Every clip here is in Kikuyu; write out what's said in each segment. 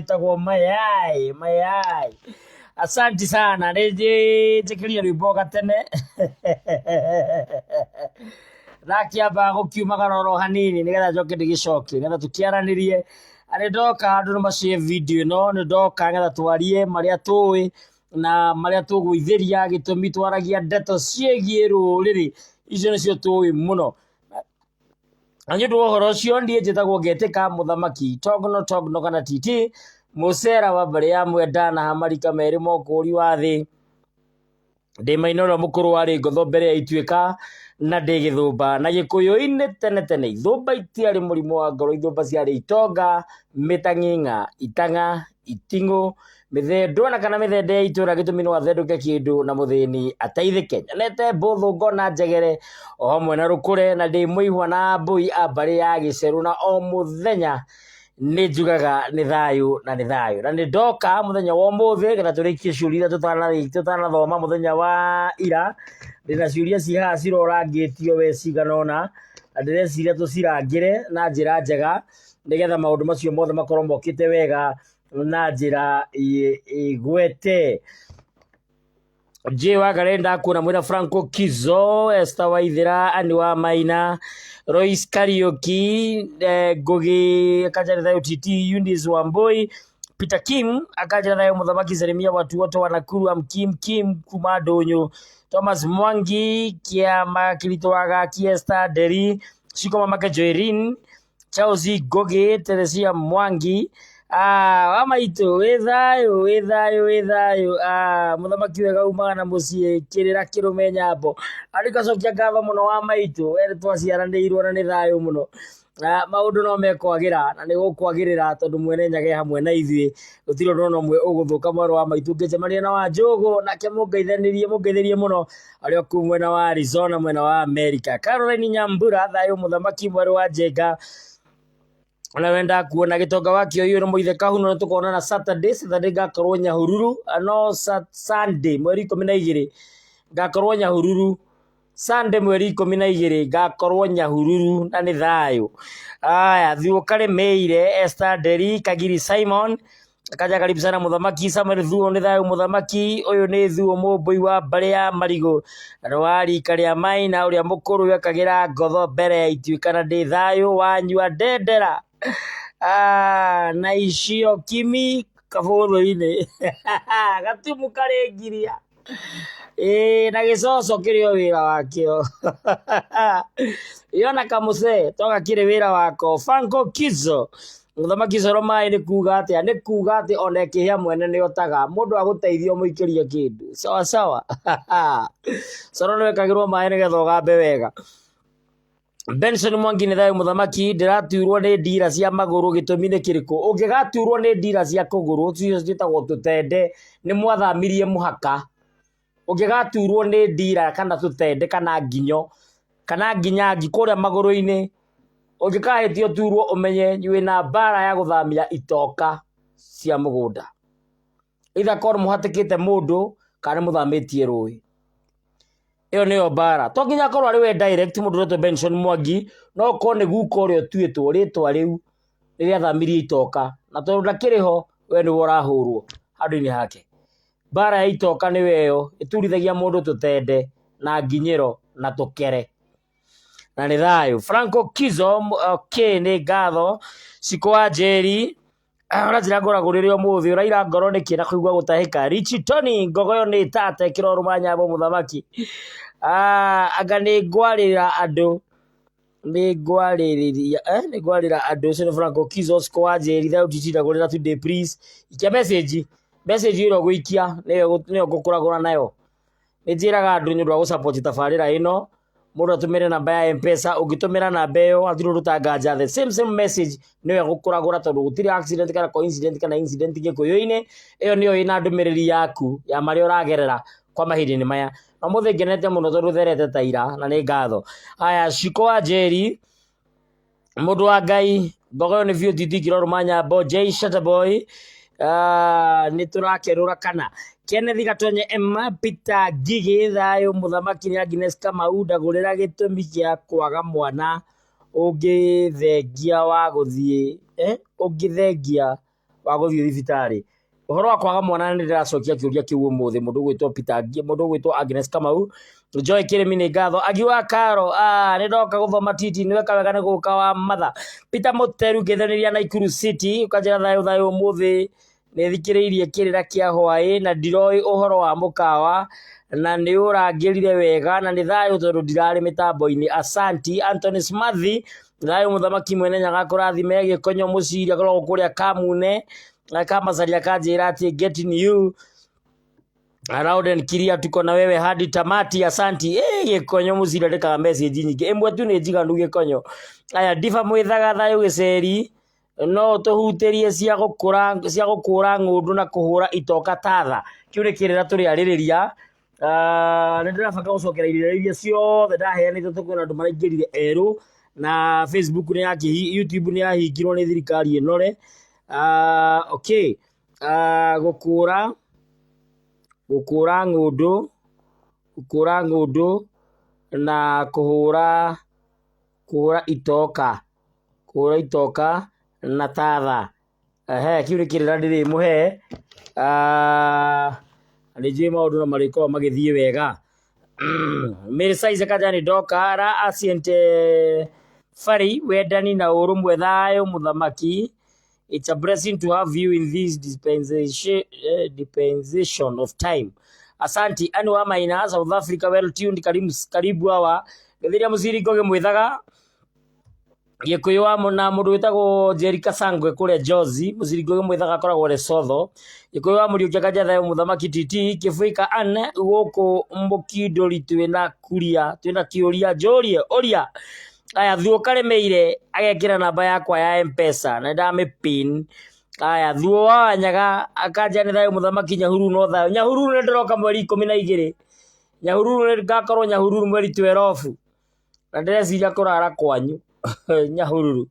wĩtagwo Mayai Mayai. Asanti sana, nĩ njĩkĩrire rwĩmbo gatene ndakĩamba gũkiumagara oro hanini nĩgetha njoke ndĩgĩcokie nĩgetha tũkĩaranĩrie. Na nĩ ndoka andũ nĩ macie video ĩno, nĩ ndoka nĩgetha twarie marĩa tũĩ na marĩa tũgũithĩria, gĩtũmi twaragia ndeto ciĩgiĩ rũrĩrĩ, icio nĩcio tũĩ mũno. Na nĩ ũndũ wa ũhoro ũcio niĩ njĩtagwo Ngetĩka Mũthamaki Togno Togno kana TT mũcera wa mbarĩ ya Mwenda na Hamarika merĩ mokũri wa thĩ. Ndĩ maina ũrĩa mũkũrũ warĩ ngotho mbere ya ituĩka na ndĩ gĩthũmba. Na gĩkũyũ-inĩ tene tene ithũmba itiarĩ mũrimũ wa ngoro, ithũmba ciarĩ itonga, mĩtang'ing'a, itang'a, iting'ũ, mĩthendũ ona kana mĩthende ya itũra gĩtũmi no athendũke kĩndũ na mũthĩni ateithĩke. Nyonete mbũthũ ngona njegere o hamwe na rũkũre na ndĩ mũihwa na mbũi a mbarĩ ya gĩcerũ na o mũthenya nĩ njugaga nĩ thayũ na nĩ thayũ. Na nĩ ndoka mũthenya wa ũmũthĩ getha tũrĩkie ciũria iria tũtanathoma mũthenya wa ira. Ndĩna ciũria ciĩ haha cirorangĩtio we cigana ũna na ndĩreciria tũcirangĩre na njĩra njega nĩgetha maũndũ macio mothe makorwo mokĩte wega na njĩra ĩgwete. J Wangari ndakuona mwĩra Franco Kizo, Esther Waithera, Anne wa Maina, Royce Kariuki, Ngugi Kanjani Thayo TT, Eunice Wambui, Peter Kim akanjĩra thayũ mũthamaki Jeremia watu wote wa Nakuru am Kim Kim kuma Ndũnyũ Thomas Mwangi kĩama Kirito wa Gaki Esther Nderi Shiko Mamake Joerin Charles Ngũgĩ, Teresia Mwangi, ah, wa maitũ wĩ thayũ wĩ thayũ wĩ thayũ ah, mũthamaki wega umaga na mũciĩ kĩrĩra kĩrũme nyambo arĩ ngacokia ngatho mũno wa maitũ we nĩ twaciaranĩirwo na nĩ thayũ mũno. Ah, maũndũ no mekwagĩra na nĩ gũkwagĩrĩra tondũ mwene nyaga e hamwe na ithuĩ gũtirĩ ũndũ ona ũmwe ũgũthũka mwarĩ wa maitũ ngĩcemania na Wanjũgũ nake mũngeithanĩrie mũngeithĩrie mũno arĩ o kũu mwena wa Arizona mwena wa America. Caroline Nyambura thayũ mũthamaki mwerũ wa Njenga ona we ndakuona gĩtonga wa kĩoyũ nĩ mũithe kahuno nĩ tũkonana Saturday. Saturday ngakorwo Nyahururu no Sunday mweri 12 ngakorwo Nyahururu. Sunday mweri 12 ngakorwo Nyahururu na nĩ thayũ. Aya Thuo Karĩmĩire Esther Nderi Kagiri Simon Kaja karibu sana mũthamaki Samuel Thuo nĩ thayũ mũthamaki ũyũ nĩ Thuo mũmbũi wa mbarĩ ya marigũ na nĩ wa rika rĩa Maina ũrĩa mũkũrũ wekagĩra ngotho mbere ya ituĩka na ndĩ thayũ wanyua ndendera. Ah, na icio kimi kabũthũ-inĩ gatumu karĩ ngiria. Ĩĩ na gĩcoco kĩrĩ o wĩra wakĩo. Ĩ ona kamũcee to gakĩrĩ wĩra wako. Franco Kizo, mũthamaki coro maĩ nĩ kuga atĩa? Nĩ kuga atĩ ona ĩkĩhĩa mwene nĩ otaga. Mũndũ agũteithia ũmũikĩrie kĩndũ. Sawa sawa. Coro nĩ wĩkagĩrwo maĩ nĩgetha ũgambe wega. Benson Mwangi nĩ thayũ mũthamaki ndĩraturwo nĩ ndira cia magũrũ gĩtũmi nĩ kĩrĩkũ? Ũngĩgaturwo nĩ ndira cia kũgũrũ icio ciĩtagwo tũtende nĩ mwathamirie mũhaka. Ũngĩgaturwo nĩ ndira kana tũtende kana nginyo kana nginyangi kũrĩa magũrũ-inĩ ũngĩkahĩtia ũturwo ũmenye wĩna mbara ya gũthamia itoka cia mũgũnda. Either korwo mũhatĩkĩte mũndũ kana nĩ mũthamĩtie rũĩ. Ĩyo nĩyo mbara. To nginya akorwo arĩ we direct mũndũ ũretwo Benson Mwangi, no ũkorwo nĩ guka ũrĩa ũtuĩtwo rĩtwa rĩu rĩrĩa athamirie itoka. Na tondũ ndakĩrĩ ho, we nĩwe ũrahũrwo handũ-inĩ hake. Mbara ya itoka nĩyo ĩyo, ĩturithagia mũndũ tũtende na nginyĩro na tũkere. Na nĩ thayũ. Franco Kizo, okay, nĩ ngatho. Cikũ wa Njeri, ũranjĩra ngũragũrĩre ũmũthĩ ũraira ngoro nĩkĩ na kũigua gũtahĩka. Richie Tony ngogoyo nĩ tata ĩkĩra ũrũma nyambo mũthamaki. Ah, anga nĩ ngwarĩra andũ nĩ ngwarĩrĩria eh, nĩ ngwarĩra andũ ũcio nĩ Franco Kizo Cikũ wa Njeri thayũ titindagũrĩra today please. Ikia message message ĩrĩa ũgũikia nĩyo nĩyo ngũkũragũra nayo. Nĩ njĩraga andũ nĩ ũndũ wa gũsupport tabarĩra ĩno mũndũ atũmĩre namba ya Mpesa ũngĩtũmĩra namba ĩyo hatirĩ ũndũ ũtanganja the same same message nĩyo ĩgũkũragũra tondũ gũtirĩ accident kana coincidence kana incident gĩkũyũ-inĩ ĩyo nĩyo ĩna ndũmĩrĩri yaku ya marĩa ũragerera kwa mahinda-inĩ maya. Na ũmũthĩ ngenete mũno tondũ therete ta ira na nĩ ngatho. Haya Shiko wa Njeri mũndũ wa Ngai mbogo ĩyo nĩ biũ titikira rũma nyambo J Shutterboy nĩ tũrakerũra kana Kenneth Gatonye Emma Peter Ngigĩ thayũ mũthamaki nĩ Agnes Kamau ndagũrĩra gĩtũmi gĩa kwaga mwana ũngĩthengia wa gũthiĩ eh? Ũngĩthengia. wa gũthiĩ thibitarĩ. Ũhoro wa kwaga mwana nĩ ndĩracokia kĩũria kĩu ũmũthĩ mũndũ ũgwĩtwo Peter mũndũ ũgwĩtwo Agnes Kamau. Joy Kĩrĩmi nĩ ngatho. Agi wa Karo, ah, nĩ ndoka gũthoma titi nĩ weka wega nĩ gũka wa matha. Peter Mũteru ngĩthanĩria Naikuru City ũkanjĩra thayũ thayũ ũmũthĩ nĩ thikĩrĩirie kĩrĩra kĩa hwaĩ na ndiroĩ ũhoro wa mũkawa na nĩ ũrangĩrire wega na nĩ thayũ tondũ ndirarĩ mĩtambo-inĩ. Asanti. Anthony Smathi thayũ mũthamaki mwene nyaga kũrathime gĩkonyo mũciri akoragwo kũrĩa Kamune na Kamacaria akanjĩra atĩ getting you around and clear tuko na wewe hadi tamati asanti. Eh, gĩkonyo mũciri andĩkaga message nyingĩ ĩmwe tu nĩ njiganu gĩkonyo. Aya ndiba mwĩthaga thayũ gĩceri no ũtũhutĩrie cia gũkũra cia gũkũra ng'ũndũ na kũhũra itoka tatha kĩu nĩ kĩrĩra tũrĩarĩrĩria. Ah, nĩ ndĩrabanga gũcokera irĩra iria ciothe ndaheanĩte tondũ kwĩna andũ maraingĩrire erũ na Facebook nĩ yakĩ YouTube nĩ yahingirwo nĩ thirikari ĩnore. Ah, okay. Ah, gũkũra gũkũra ng'ũndũ gũkũra ng'ũndũ na kũhũra kũhũra itoka kũhũra itoka na tatha. Ehe, kĩu nĩ kĩrĩra ndĩrĩmũhe. Ah, nĩ njũĩ maũndũ no marĩkorwo magĩthiĩ wega. Mary Size kanja nĩ ndoka ra Aciente Fari wendani na ũrũmwe thayũ mũthamaki. It's a blessing to have you in this dispensation, dispensation of time. Asanti Anne wa Maina South Africa well tuned karibu karibu hawa gĩthiria mũciringo gĩmwĩthaga Gĩkũyũ wa na mũndũ wĩtagwo Njeri Kasangwe kũrĩa Njozi mũciringo gĩmwĩthaga akoragwo Lesotho. Gĩkũyũ wa Mũriũki akanja thayũ mũthamaki TT Kĩbũika Anne gũkũ Mũkindũri twĩna kuria twĩna kĩũria njũrie ũria. Aya Thuo Karĩmĩire agekĩra namba yakwa ya Mpesa na nĩndamĩ pin. Aya Thuo wa Wanyaga akanja nĩ thayũ mũthamaki Nyahururu no thayũ. Nyahururu nĩ ndĩroka mweri 12. Nyahururu nĩ ngakorwo Nyahururu mweri 12 na ndĩreciria kũrara kwanyu Nyahururu.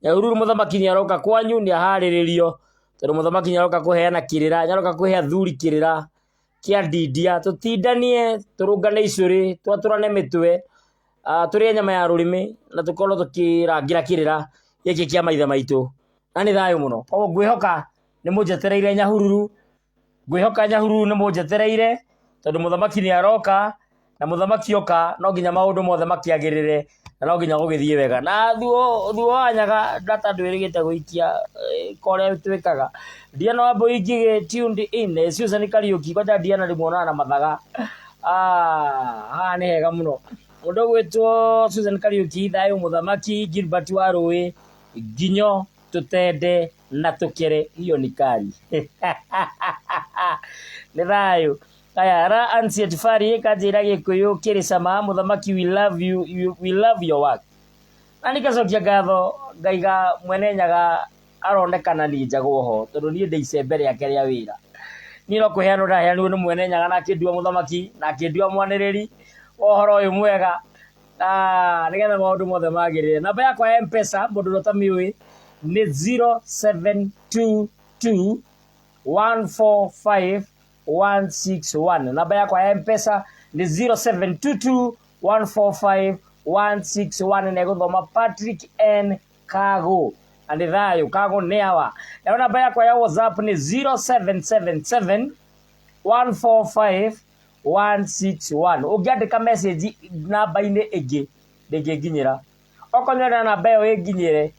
Nyahururu mũthamaki nĩ aroka kwanyu nĩ aharĩrĩrio tondũ mũthamaki nĩ aroka kũheana kĩrĩra, nĩ aroka kũhe athuri kĩrĩra kĩa ndindia, tũtindanie, tũrũngane icũrĩ, twatũrane mĩtwe, ah, tũrĩe nyama ya rũrĩmĩ na tũkorwo tũkĩrangĩra kĩrĩra gĩkĩ kĩa maithe maitũ. Na nĩ thayũ mũno. Koguo ngwĩhoka nĩ mũnjetereire Nyahururu. Ngwĩhoka Nyahururu nĩ mũnjetereire tondũ mũthamaki nĩ aroka na mũthamaki oka no nginya maũndũ mothe makĩagĩrĩre na no nginya gũgĩthiĩ wega. Na thuo thuo wa nyaga data ndwĩrĩgĩte gũikia korĩa twĩkaga. Diana Wambui Ngigĩ tuned in, Susan Kariũki kwanja Diana ndĩmuonaga na mathaga. Ah, haha nĩ hega mũno. Mũndũ ũgwĩtwo Susan Kariũki, thayũ mũthamaki, Gilbert wa Rũĩ, nginyo tũtende na tũkere hiyo ni kali. Nĩ thayũ. Aya, ra Ancient Fari kanjĩra Gĩkũyũ kĩrĩ cama mũthamaki we love you, you we love your work. Na nikacokia ngatho ngaiga mwene nyaga aronekana niĩ njagwo ho tondũ niĩ ndĩ icembe rĩake rĩa wĩra. Niĩ no kũheanwo ndaheanirwo nĩ mwene nyaga na akĩndua mũthamaki na akĩndua mwanĩrĩri wa ũhoro ũyũ mwega. Ah, nĩgetha maũndũ mothe magĩrĩre. Namba yakwa ya Mpesa mũndũ ũrĩa ũtamĩũĩ nĩ 0722 145 161. Namba yakwa ya Mpesa nĩ 0722 145 161 na ĩgũthoma Patrick N Kago. Na nĩ thayũ, Kago nĩ awa. Nayo namba yakwa ya WhatsApp nĩ 0777 145 161. Ũngĩandĩka message namba-inĩ ĩngĩ ndĩngĩnginyĩra. Okorwo nĩũrenda namba ĩyo ĩnginyĩre,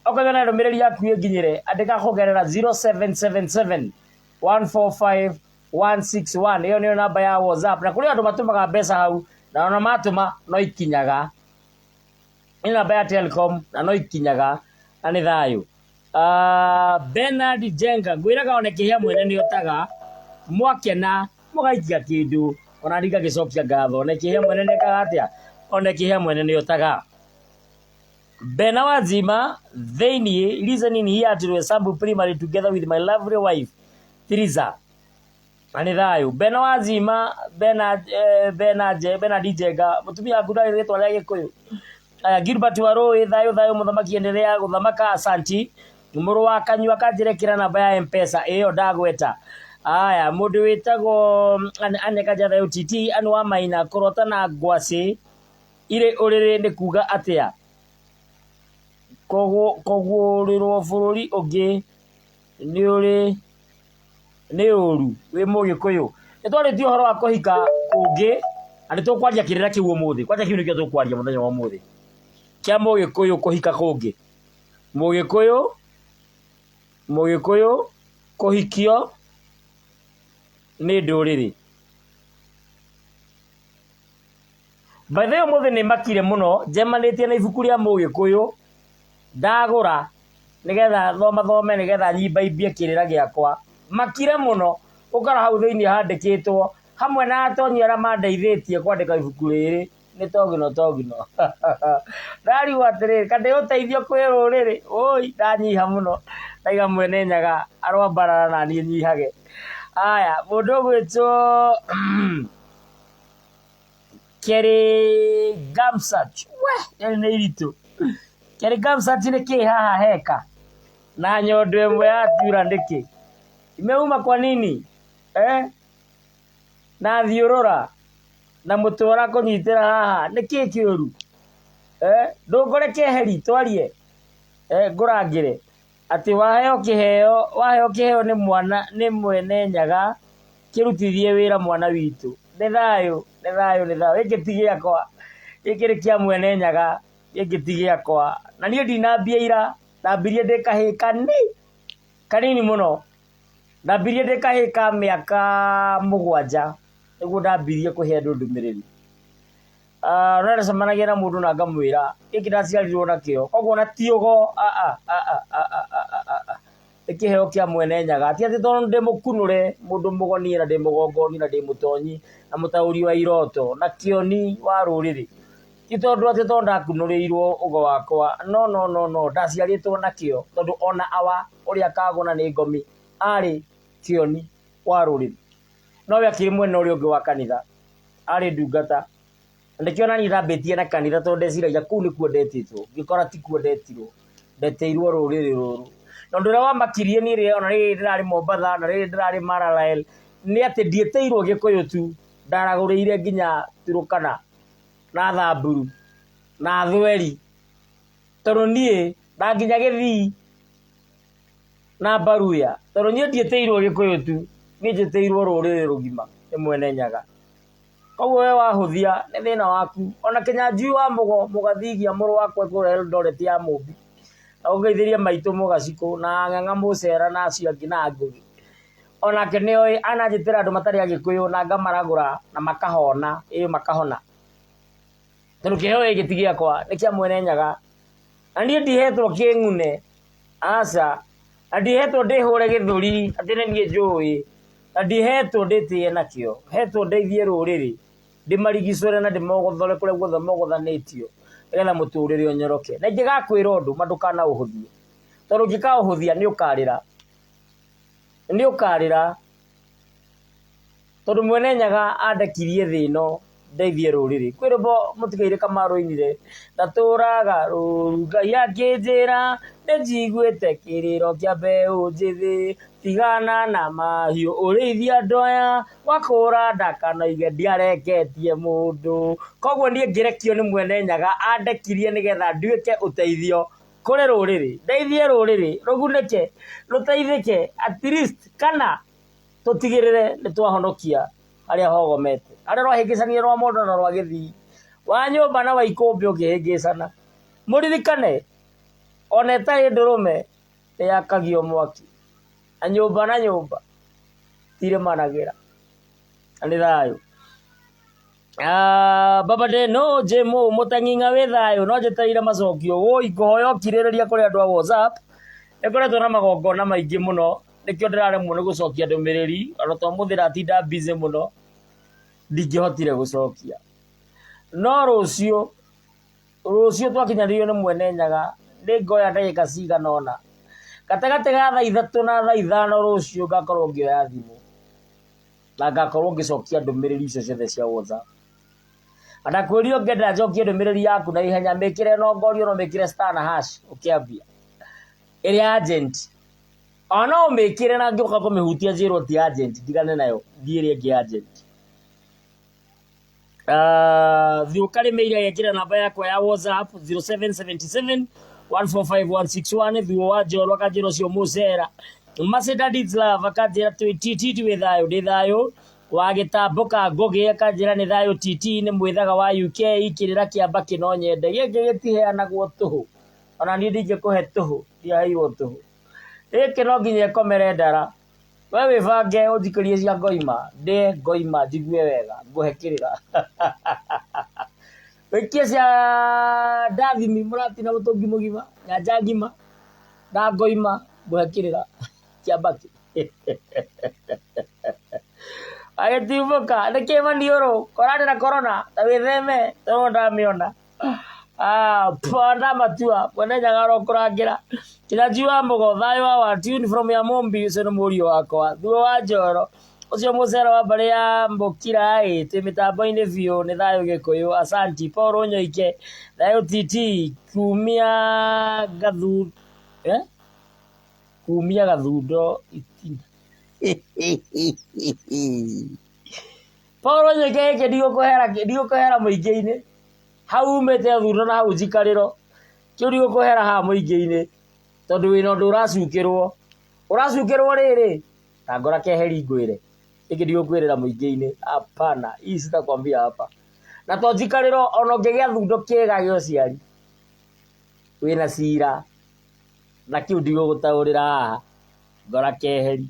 okorwo nĩũrenda ndũmĩrĩri yaku ĩnginyĩre, andĩka kũgerera 0777 145 161. Ĩyo nĩyo namba ya WhatsApp. Na kũrĩ andũ matũmaga mbeca hau, na ona matũma no ikinyaga. Nĩ namba ya Telcom na no ikinyaga na nĩ thayũ. Uh, Bernard Jenga ngwĩraga one kĩhĩa mwene nĩ otaga mwakena mũgaikia kĩndũ ona niĩ ngagĩcokia ngatho one kĩhĩa mwene nĩ ekaga atĩa one kĩhĩa mwene nĩ otaga. Bena Wazima thĩinĩ listening here at Roysambu Primary together with my lovely wife Theresa na nĩ thayũ. Bena Wazima Bena eh, Bena Je Bernard Njenga mũtumia waku ndarĩ rĩtwa rĩa Gĩkũyũ. Aya Gilbert Warũĩ thayũ thayũ mũthamaki endelea gũthamaka asanti. Mũrũ wa Kanyua kanjĩre kĩra namba ya Mpesa ĩyo ndagweta. Aya mũndũ wĩtagwo Anne Kanja thayũ TT Anne wa Maina kũrota na ngwacĩ irĩ ũrĩrĩ nĩ kuga atĩa? Kũgũrĩrwo bũrũri ũngĩ. Nĩ ũrĩ nĩ ũru wĩ Mũgĩkũyũ. Nĩ twarĩtie ũhoro wa kũhika kũngĩ na nĩ tũkwaria kĩrĩra kĩu ũmũthĩ. Kwanja kĩu nĩkĩo tũkwaria mũthenya wa ũmũthĩ. Kĩa Mũgĩkũyũ kũhika kũngĩ. Mũgĩkũyũ, Mũgĩkũyũ kũhikio nĩ ndũrĩrĩ. By the way ũmũthĩ nĩ makire mũno njemanĩtie na ibuku rĩa Mũgĩkũyũ ndagũra nĩgetha thomathome nĩgetha nyimbaimbie kĩrĩra gĩakwa. Makire mũno gũkora hau thĩiniĩ handĩkĩtwo hamwe na atonyi arĩa mandeithĩtie kwandĩka ibuku rĩrĩ nĩ Togino Togino. Ndarigwo atĩrĩrĩ, kaĩ ndĩ ũteithio kwĩ rũrĩrĩ? Ũi ndanyiha mũno ndaiga mwene Nyaga aroambarara naniĩ nyihage. Haya, mũndũ ũgwĩtwo Kerĩ Gamsat, we rĩrĩ nĩ iritũ. Kerĩ Gamsat nĩ kĩĩ haha heka? Na nyondo ĩmwe yatura nĩkĩ? Imeuma kwa nini? Eh? Na thiũrũra na mũtwe ũrakũnyitĩra haha nĩ kĩĩ kĩũru? Eh? Ndũngore keheri twarie? Eh, ngũrangĩre atĩ waheo kĩheo waheo kĩheo nĩ mwana nĩ mwene Nyaga kĩrutithie wĩra mwana witũ. Nĩ thayũ, nĩ thayũ, nĩ thayũ. Gĩkĩ ti gĩakwa, gĩkĩ nĩ kĩa mwene Nyaga, gĩkĩ ti gĩakwa. Na niĩ ndinambia ira, ndambirie ndĩ kahĩĩ kanini mũno. Ndambirie ndĩ kahĩĩ ka mĩaka 7 nĩguo ndambirie kũhe andũ ndũmĩrĩri. Ah, no ndacemanagia na mũndũ na ngamwĩra gĩkĩ ndaciarirwo nakĩo koguo na ti ũgo nĩ kĩheo kĩa mwene Nyaga ti atĩ tondũ ndĩ mũkunũre mũndũ mũgonie na ndĩ mũgongoni na ndĩ mũtonyi na mũtaũri wa iroto na kĩoni wa rũrĩrĩ ti tondũ atĩ tondũ ndakunũrĩirwo ũgo wakwa no no no no ndaciarĩtwo nakĩo tondũ ona awa ũrĩa kagũna nĩ ngomi arĩ kĩoni wa rũrĩrĩ nowe akĩrĩ mwena ũrĩa ũngĩ wa kanitha arĩ ndungata. Na nĩkĩo naniĩ ndambĩtie na kanitha tondũ ndeciragia kũu nĩkuo ndetĩtwo, ngĩkora tikuo ndetirwo, ndetĩirwo rũrĩrĩ rũrũ. Na ũndũ ũrĩa wamakirie niĩ rĩrĩa ona rĩrĩ ndĩrarĩ Mombatha na rĩrĩ ndĩrarĩ Maralal, nĩ atĩ ndiĩtĩirwo Gĩkũyũ tu, ndaragũrĩire nginya Turukana na Thamburu na Thweri, tondũ niĩ na nginya Gĩthii na Mbaruya, tondũ niĩ ndiĩtĩirwo Gĩkũyũ tu, niĩ njĩtĩirwo rũrĩrĩ rũgima nĩ Mwene Nyaga. Koguo we wahũthia nĩ thĩna waku. Ona Kĩnyanjui wa Mũgo Mũgathigia mũrũ wakwa kũrĩa Eldoret ya Mũmbi. Na ũngeithĩrie maitũ Mũgacikũ na Ng'ang'a Mũcera na acio angĩ na Ngũgĩ. Onake nĩ oĩ ananjĩtĩra andũ matarĩ Agĩkũyũ na ngamaragũra na makahona, ĩĩ makahona. Tondũ kĩheo gĩkĩ ti gĩakwa nĩ kĩa mwene Nyaga. Na niĩ ndihetwo kĩng'une, aca. Na ndihetwo ndĩhũre gĩthũri atĩ nĩ niĩ njũĩ. Na ndihetwo ndĩtĩe nakĩo, hetwo ndeithie rũrĩrĩ, ndĩmarigicũre na ndĩmogothore kũrĩa guothe mogothanĩtio, nĩgetha mũtũrĩre ũnyoroke. Na ingĩgakwĩra ũndũ, ma ndũkanaũhũthie, tondũ ũngĩkaũhũthia nĩ ũkarĩra, nĩ ũkarĩra. Tondũ mwene Nyaga andekirie thĩ ĩno ndeithie rũrĩrĩ. Kwĩ rwĩmbo mũtigairĩ Kamaru ainire, ndatũraga rũru Ngai akĩnjĩra nĩ njiguĩte kĩrĩro kĩa mbeũ njĩthĩ, tigana na mahiũ ũrĩithie andũ aya, wakũra ndakanoige ndiareketie mũndũ. Koguo niĩ ngĩrekio nĩ mwene Nyaga andekirie nĩgetha nduĩke ũteithio kũrĩ rũrĩrĩ, ndeithie rũrĩrĩ rũgunĩke, rũteithĩke at least kana tũtigĩrĩre nĩ twahonokia harĩa hogomete, harĩa rwahĩngĩcanire rwa mondo na rwa gĩthii, wa nyũmba na wa ikũmbĩ ũkĩhĩngĩcana. Mũririkane ona ĩtarĩ ndũrũme nĩ yakagio mwaki, na nyũmba na nyũmba tirĩmanagĩra. Na nĩ thayũ. Ah, baba ndeno jemo mũtang'ing'a wĩ thayũ no njetereire macokio woi ngũhoya ũkirĩrĩria kũrĩ andũ a WhatsApp nĩ ngoretwo na magongona maingĩ mũno nĩkĩo ndĩraremwo nĩ gũcokia ndũmĩrĩri ona to mũthĩ ndatinda busy mũno ndingĩhotire gũcokia no rũciũ rũciũ twakinyanĩrio nĩ mwene Nyaga nĩ ngoya ndagĩka cigana ũna gatagatĩ ga thaa 3 na thaa 5 rũciũ ngakorwo ngĩoya thimũ na ngakorwo ngĩcokia ndũmĩrĩri icio ciothe cia WhatsApp. Na ndakwĩria ũngĩenda njokie ndũmĩrĩri yaku na ihenya mĩkĩre nongorio no mĩkĩre star na hash ũkĩambia ĩrĩa urgent. Ona no ũmĩkĩre na ngĩũka kũmĩhutia njĩrwo ti urgent ndigane nayo thiĩ ĩrĩa ĩngĩ urgent. Thiĩ ũkarĩmĩire gekĩra namba yakwa ya WhatsApp 0777 145161 thuo wa njorua kanjĩra ũcio mũcera. Masida Love akanjĩra twĩ TT wĩ thayũ ndĩ thayũ wa gĩtambũka ngũgĩ akanjĩra nĩ thayũ TT nĩ mwĩthaga wa UK kĩrĩra kĩamba kĩno nyende gĩkĩ gĩtiheanagwo tũhũ ona niĩ ndingĩkũhe tũhũ ndiaheirwo tũhũ gĩkĩ no nginya ĩkomere ndara we wĩbange ũnjikĩrie cia ngoima ndĩe ngoima njigue wega ngũhe kĩrĩra wĩkie cia ndathimi mũratina mũtũngi mũgima nyanja ngima na ngoima ngũhe kĩrĩra kĩambaki agĩtimbũka nĩkĩ maniũrũ korani na korona ta wĩtheme tondũ ndamĩona Ah, pwa ndamatua mwene nyaga arokũrangĩra kĩnyanjui wa mũgo thayũ wa wa tune from ya Mumbi ũcio nĩ mũriũ wakwa thuo wa njoro ũcio mũcere wa mbarĩ ya Mbũkira ĩ twĩ mĩtambo-inĩ biũ nĩ thayũ gĩkũyũ asanti Paul Nyoike thayũ TT kumia gathu eh? Kumia gathundo itina Paul Nyoike gĩkĩ ndigũkũhera ndigũkũhera mũingĩ-inĩ hau umĩte thundo na hau njikarĩro kĩu ndigũkũhera haha mũingĩ-inĩ tondũ wĩna ũndũ ũracukĩrwo ũracukĩrwo rĩrĩ ta ngora keheri ngwĩre gĩkĩ ndigũkwĩrĩra mũingĩ-inĩ hapana hii sitakwambia hapa na to njikarĩro ona ũngĩgĩa thundo kĩega gĩa ũciari wĩna cira na kĩu ndigũgũtaũrĩra haha ngora keheri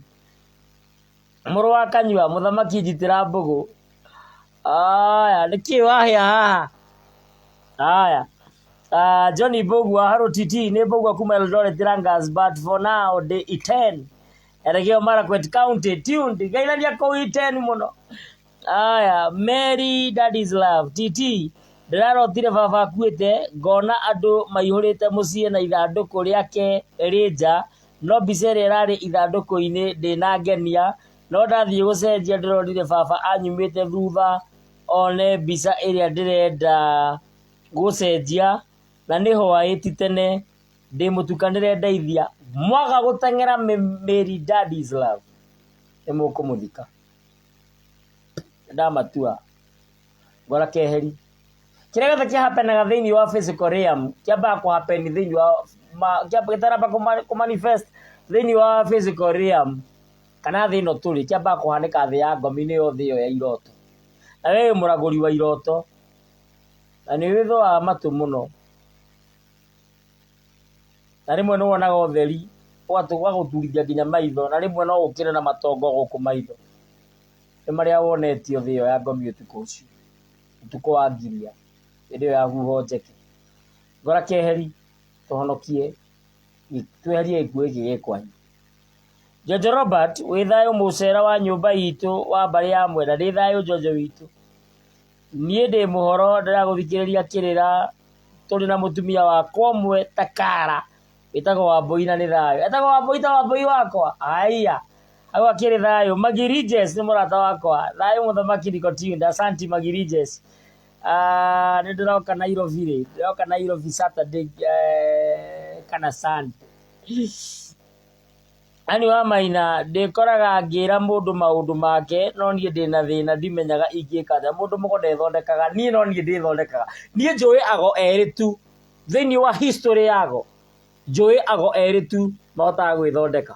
mũrũ wa kanyua mũthamaki njitĩra mbũgũ aya nĩkĩ wahĩa haha aya Uh, Johnny Mbugua, hello TT, nĩ Mbugua kuma Eldoret Langas, but for now ndĩ Iten. Elgeyo Marakwet County, tuned. Geithania kũu Iten mũno. Aya, Mary Daddy's Love, TT, ndĩrarotire baba akuĩte, ngona andũ maihũrĩte mũciĩ na ithandũkũ rĩake rĩ nja, no mbica ĩrĩa ĩrarĩ ithandũkũ-inĩ ndĩnangenia, no ndathiĩ gũcenjia ndĩronire baba anyumĩte thutha one mbica ĩrĩa ndĩrenda gũcenjia na nĩ hwaĩ ti tene ndĩ mũtukanĩre ndeithia mwaga gũteng'era Mary Daddy's Love nĩ mũkũmũthika ndamatua ngora keheri kĩrĩa gĩothe kĩhapenaga thĩinĩ wa physical realm kĩambaga kũhappen thĩinĩ wa gĩtanamba kũmanifest thĩinĩ wa physical realm kana thĩ ĩno tũrĩ kĩambaga kũhanĩka thĩ ya ngomi nĩyo thĩ ĩyo ya iroto na we wĩ mũragũri wa iroto na nĩ wĩthũaga matũ mũno na rĩmwe nĩ wonaga ũtheri ũgagũturithia nginya maitho na rĩmwe no ũkĩre na matongo gũkũ maitho nĩ marĩa wonetio thĩ ĩyo ya ngomi ũtukũ ũcio ũtukũ wa ngiria hĩndĩ ĩyo ya huho njeke ngora keheri tũhonokie tweherie gĩkuũ gĩkĩ gĩ kwanyu Jojo Robert wĩ thayũ mũcera wa nyũmba itũ wa mbarĩ ya mwenda ndĩ thayũ Jojo witũ niĩ ndĩ mũhoro ndĩragũthikĩrĩria kĩrĩra tũrĩ na mũtumia wakwa ũmwe ta kara wĩtagwo Wambũi na nĩ thayũ etagwo Wambũi ta Wambũi wakwa aya hau akĩrĩ thayũ Magirijes nĩ mũrata wakwa thayũ mũthamaki niko tuned asanti Magirijes Ah, nĩ ndĩroka Nairobi rĩ ndĩroka Nairobi Saturday kana Sunday Ani wa Maina ndĩkoraga ngĩra mũndũ maũndũ make no niĩ ndĩna thĩna ndimenyaga ingĩka atĩa mũndũ mũgo ndethondekaga niĩ no niĩ ndĩthondekaga niĩ njũĩ ago erĩ tu thĩinĩ wa history yago njũĩ ago erĩ tu mahotaga gwĩthondeka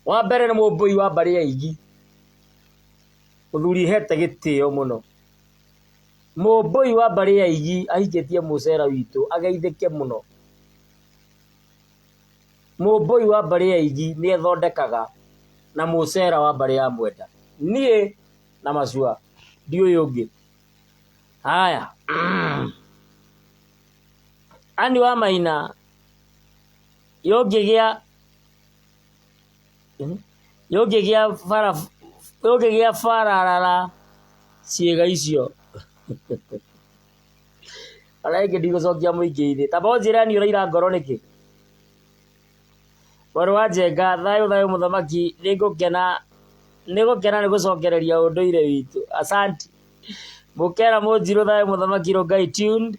wa mbere nĩ mũmbũi wa mbarĩ ya Igi mũthuri hete gĩtĩo mũno mũmbũi wa mbarĩ ya Igi ahikĩtie mũcera witũ ageithĩke mũno mũmbũi wa mbarĩ ya Igi nĩ ethondekaga na mũcera wa mbarĩ ya Mwenda niĩ na macua ndiũĩ ũngĩ haya Ani wa Maina yũngĩgĩa yũngĩgĩa bara yũngĩgĩa bararara ciĩga icio ona ĩngĩ ndigũcokia mũingĩ-inĩ tamba ũnjĩre ni ũraira ngoro nĩkĩ Mwarĩ wa Njenga thayũ thayũ mũthamaki nĩngũkena nĩgũkena nĩ gũcokereria ũndũire witũ asanti Mũkera Mũnjirũ thayũ mũthamaki Rongai tuned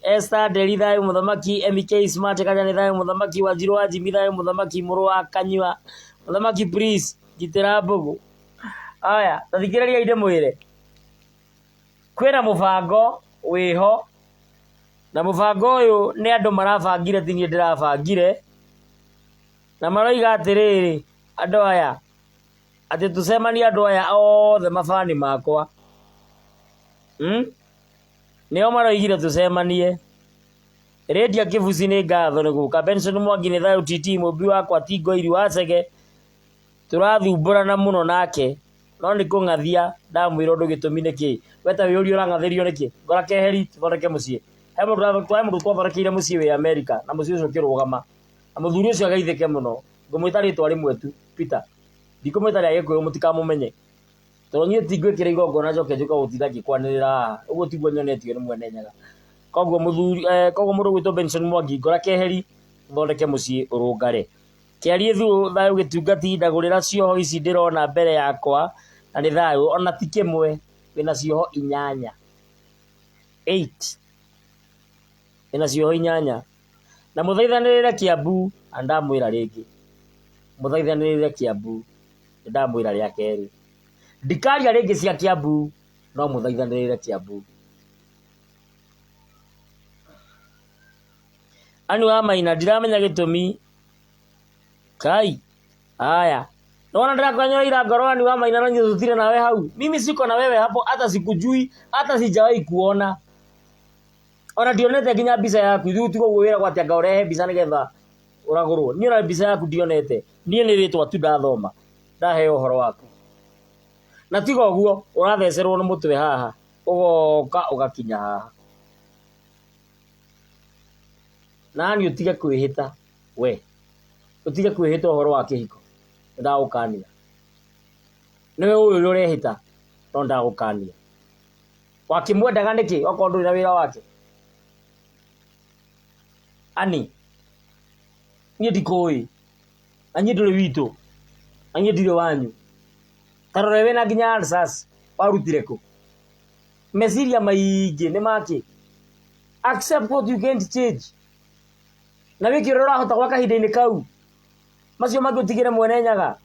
Esther Nderi thayũ mũthamaki MK Smart Kanya nĩ thayũ mũthamaki Wanjirũ wa Jimmy thayũ mũthamaki mũrũ wa Kanyua mũthamaki please ngitĩra mbũgũ aya tathikĩrĩriai ndĩmwĩre kwĩna mũbango wĩho na mũbango ũyũ nĩ andũ marabangire ti niĩ ndĩrabangire Na maroiga atĩrĩrĩ, andũ aya, atĩ tũcemanie andũ aya othe mabani makwa. Nĩo maroigire tũcemanie. Lydia Kĩbuci nĩ ngatho nĩ gũka. Benson Mwangi nĩ thayũ TT mũmbi wakwa ti Ngoiri wa Chege. Tũrathumbũrana mũno nake no nĩ kũng'athia ndamwĩra ũndũ gĩtũmi nĩ kĩĩ. We ta wĩyũrie ũrang'athĩrio nĩkĩ? Ngora keheri tũthondeke mũciĩ. He mũndũ twathondekeire mũciĩ wĩ Amerika na mũciĩ ũcio ũkĩrũgama. Na mũthuri ũcio ageithĩke mũno. Ngũmwĩta rĩtwa rĩmwe tu, Peter. Ndikũmwĩta rĩa Gĩkũyũ mũtikamũmenye. Tondũ niĩ ti ngwĩkĩra igongona njoke njũke gũtinda ngĩkwanĩrĩra haha. Ũguo tiguo nyonetio nĩ Mwene Nyaga. Koguo mũthuri, koguo mũndũ ũgwĩtwo Benson Mwangi ngora keheri ũthondeke mũciĩ ũrũngare. Kĩariĩ thũ thayũ gĩtungati ndagũrĩra cioho ici ndĩrona mbere yakwa na nĩ thayũ ona ti kĩmwe wĩna cioho inyanya. Eight. Wĩna cioho inyanya. Na mũthaithanĩrĩre Kiambu na ndamwĩra rĩngĩ. Mũthaithanĩrĩre Kiambu nĩ ndamwĩra rĩa kerĩ. Ndikaria rĩngĩ cia Kiambu no mũthaithanĩrĩre Kiambu. Anne wa Maina ndiramenya gĩtũmi. Kai haya Naona ndĩrakũnyora ngoro Anne wa Maina na niĩ tũtirĩ nawe hau. Mimi siko na wewe hapo hata sikujui hata sijawahi kuona. Ona ndionete nginya mbica yaku. Rĩu tiga ũguo wĩragwo atĩ anga ũrehe mbica nĩgetha ũragũrwo. Niĩ ona mbica yaku ndionete. Niĩ nĩ rĩtwa tu ndathoma. Ndaheo ũhoro waku. Na tiga ũguo ũrathecerwo nĩ mũtwe haha ũgoka ũgakinya haha. Nani ũtige kwĩhĩta we ũtige kwĩhĩta ũhoro wa kĩhiko nĩndagũkania. Nĩwe ũĩ ũrĩa ũrehĩta no nĩndagũkania. Wakĩmwendaga nĩkĩ okorwo ndũrĩ na wĩra wake? Ani niĩ ndikũĩ na niĩ ndũrĩ witũ na niĩ ndirĩ wanyu. Ta rora wĩna nginya ulcers warutire kũ? Meciria maingĩ nĩ makĩ? Accept what you can't change. Na wĩke ũrĩa ũrahota gwa kahinda-inĩ kau. Macio mangĩ ũtigĩre mwene Nyaga.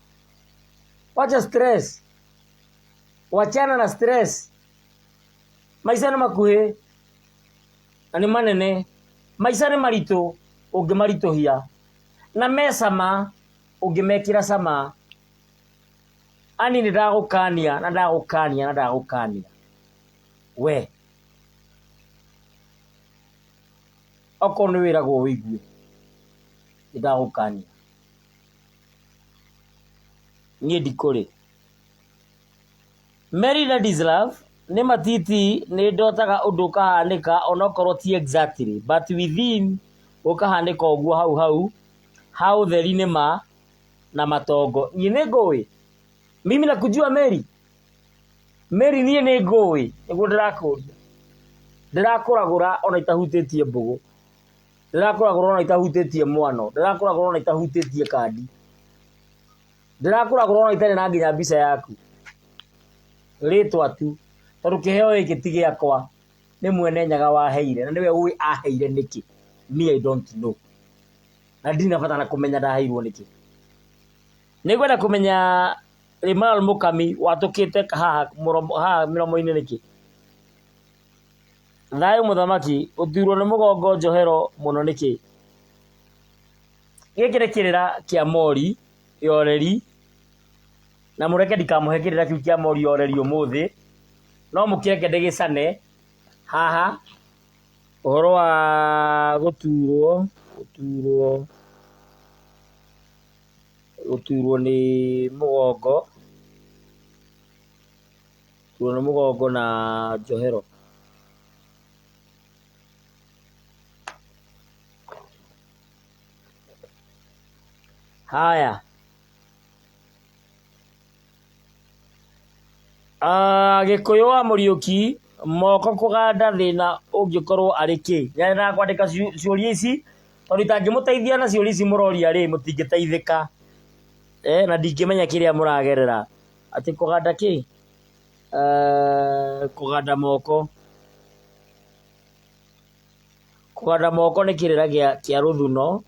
Wacha stress. Wachana na stress. Maica nĩ makuhĩ na nĩ manene. Maica nĩ maritũ ũngĩmaritũhia. Na me cama ũngĩmekĩra cama. Ani nĩ ndagũkania na ndagũkania na ndagũkania. We. Okorwo nĩ wĩragwo ũigue, nĩ ndagũkania. Niĩ ndikũrĩ. Mary Ladislav, nĩ matiti nĩ ndotaga ũndũ ũkahanĩka onokorwo ti exactly but within ũkahanĩka ũguo hau hau ha ũtheri nĩ ma na matongo. Niĩ nĩ ngũĩ? Mimi nakujua Mary? Mary niĩ nĩ ngũĩ? Nĩguo ndĩrakũria. Ndĩrakũragũra ona itahutĩtie mbũgũ. Ndĩrakũragũra ona itahutĩtie mwano. Ndĩrakũragũra ona itahutĩtie kandi. Ndĩrakũragũra ona itarĩ na nginya mbica yaku. Rĩtwa tu. Tondũ kĩheo gĩkĩ ti gĩakwa. Nĩ mwene Nyaga waheire na nĩwe ũĩ aheire nĩkĩ. Me I don't know. Na ndirĩ na bata na kũmenya ndaheirwo nĩkĩ. Nĩngwenda kũmenya Rimal Mũkami watũkĩte haha mũromo haha mĩromo-inĩ nĩkĩ? Thayũ mũthamaki, gũturwo nĩ mũgongo njohero mũno nĩkĩ? Gĩkĩ nĩ kĩrĩra kĩa mori ya ũreri, na mũreke ndikamũhe kĩrĩra kĩu kĩa mori ya ũreri ũmũthĩ, no mũkĩreke ndĩgĩcane haha, ũhoro wa gũturwo, gũturwo, gũturwo nĩ mũgongo, gũturwo nĩ mũgongo na njohero. Haya. Gĩkũyũ wa Mũriũki, moko kũganda thĩna ũngĩkorwo arĩ kĩ? Nyendaga kwandĩka ciũria ici, tondũ itangĩmũteithia na ciũria ici mũroria rĩ, mũtingĩteithĩka. Na ndingĩmenya kĩrĩa mũragerera. Atĩ kũganda kĩ? Kũganda moko. Kũganda moko nĩ kĩrĩra kĩa rũthuno.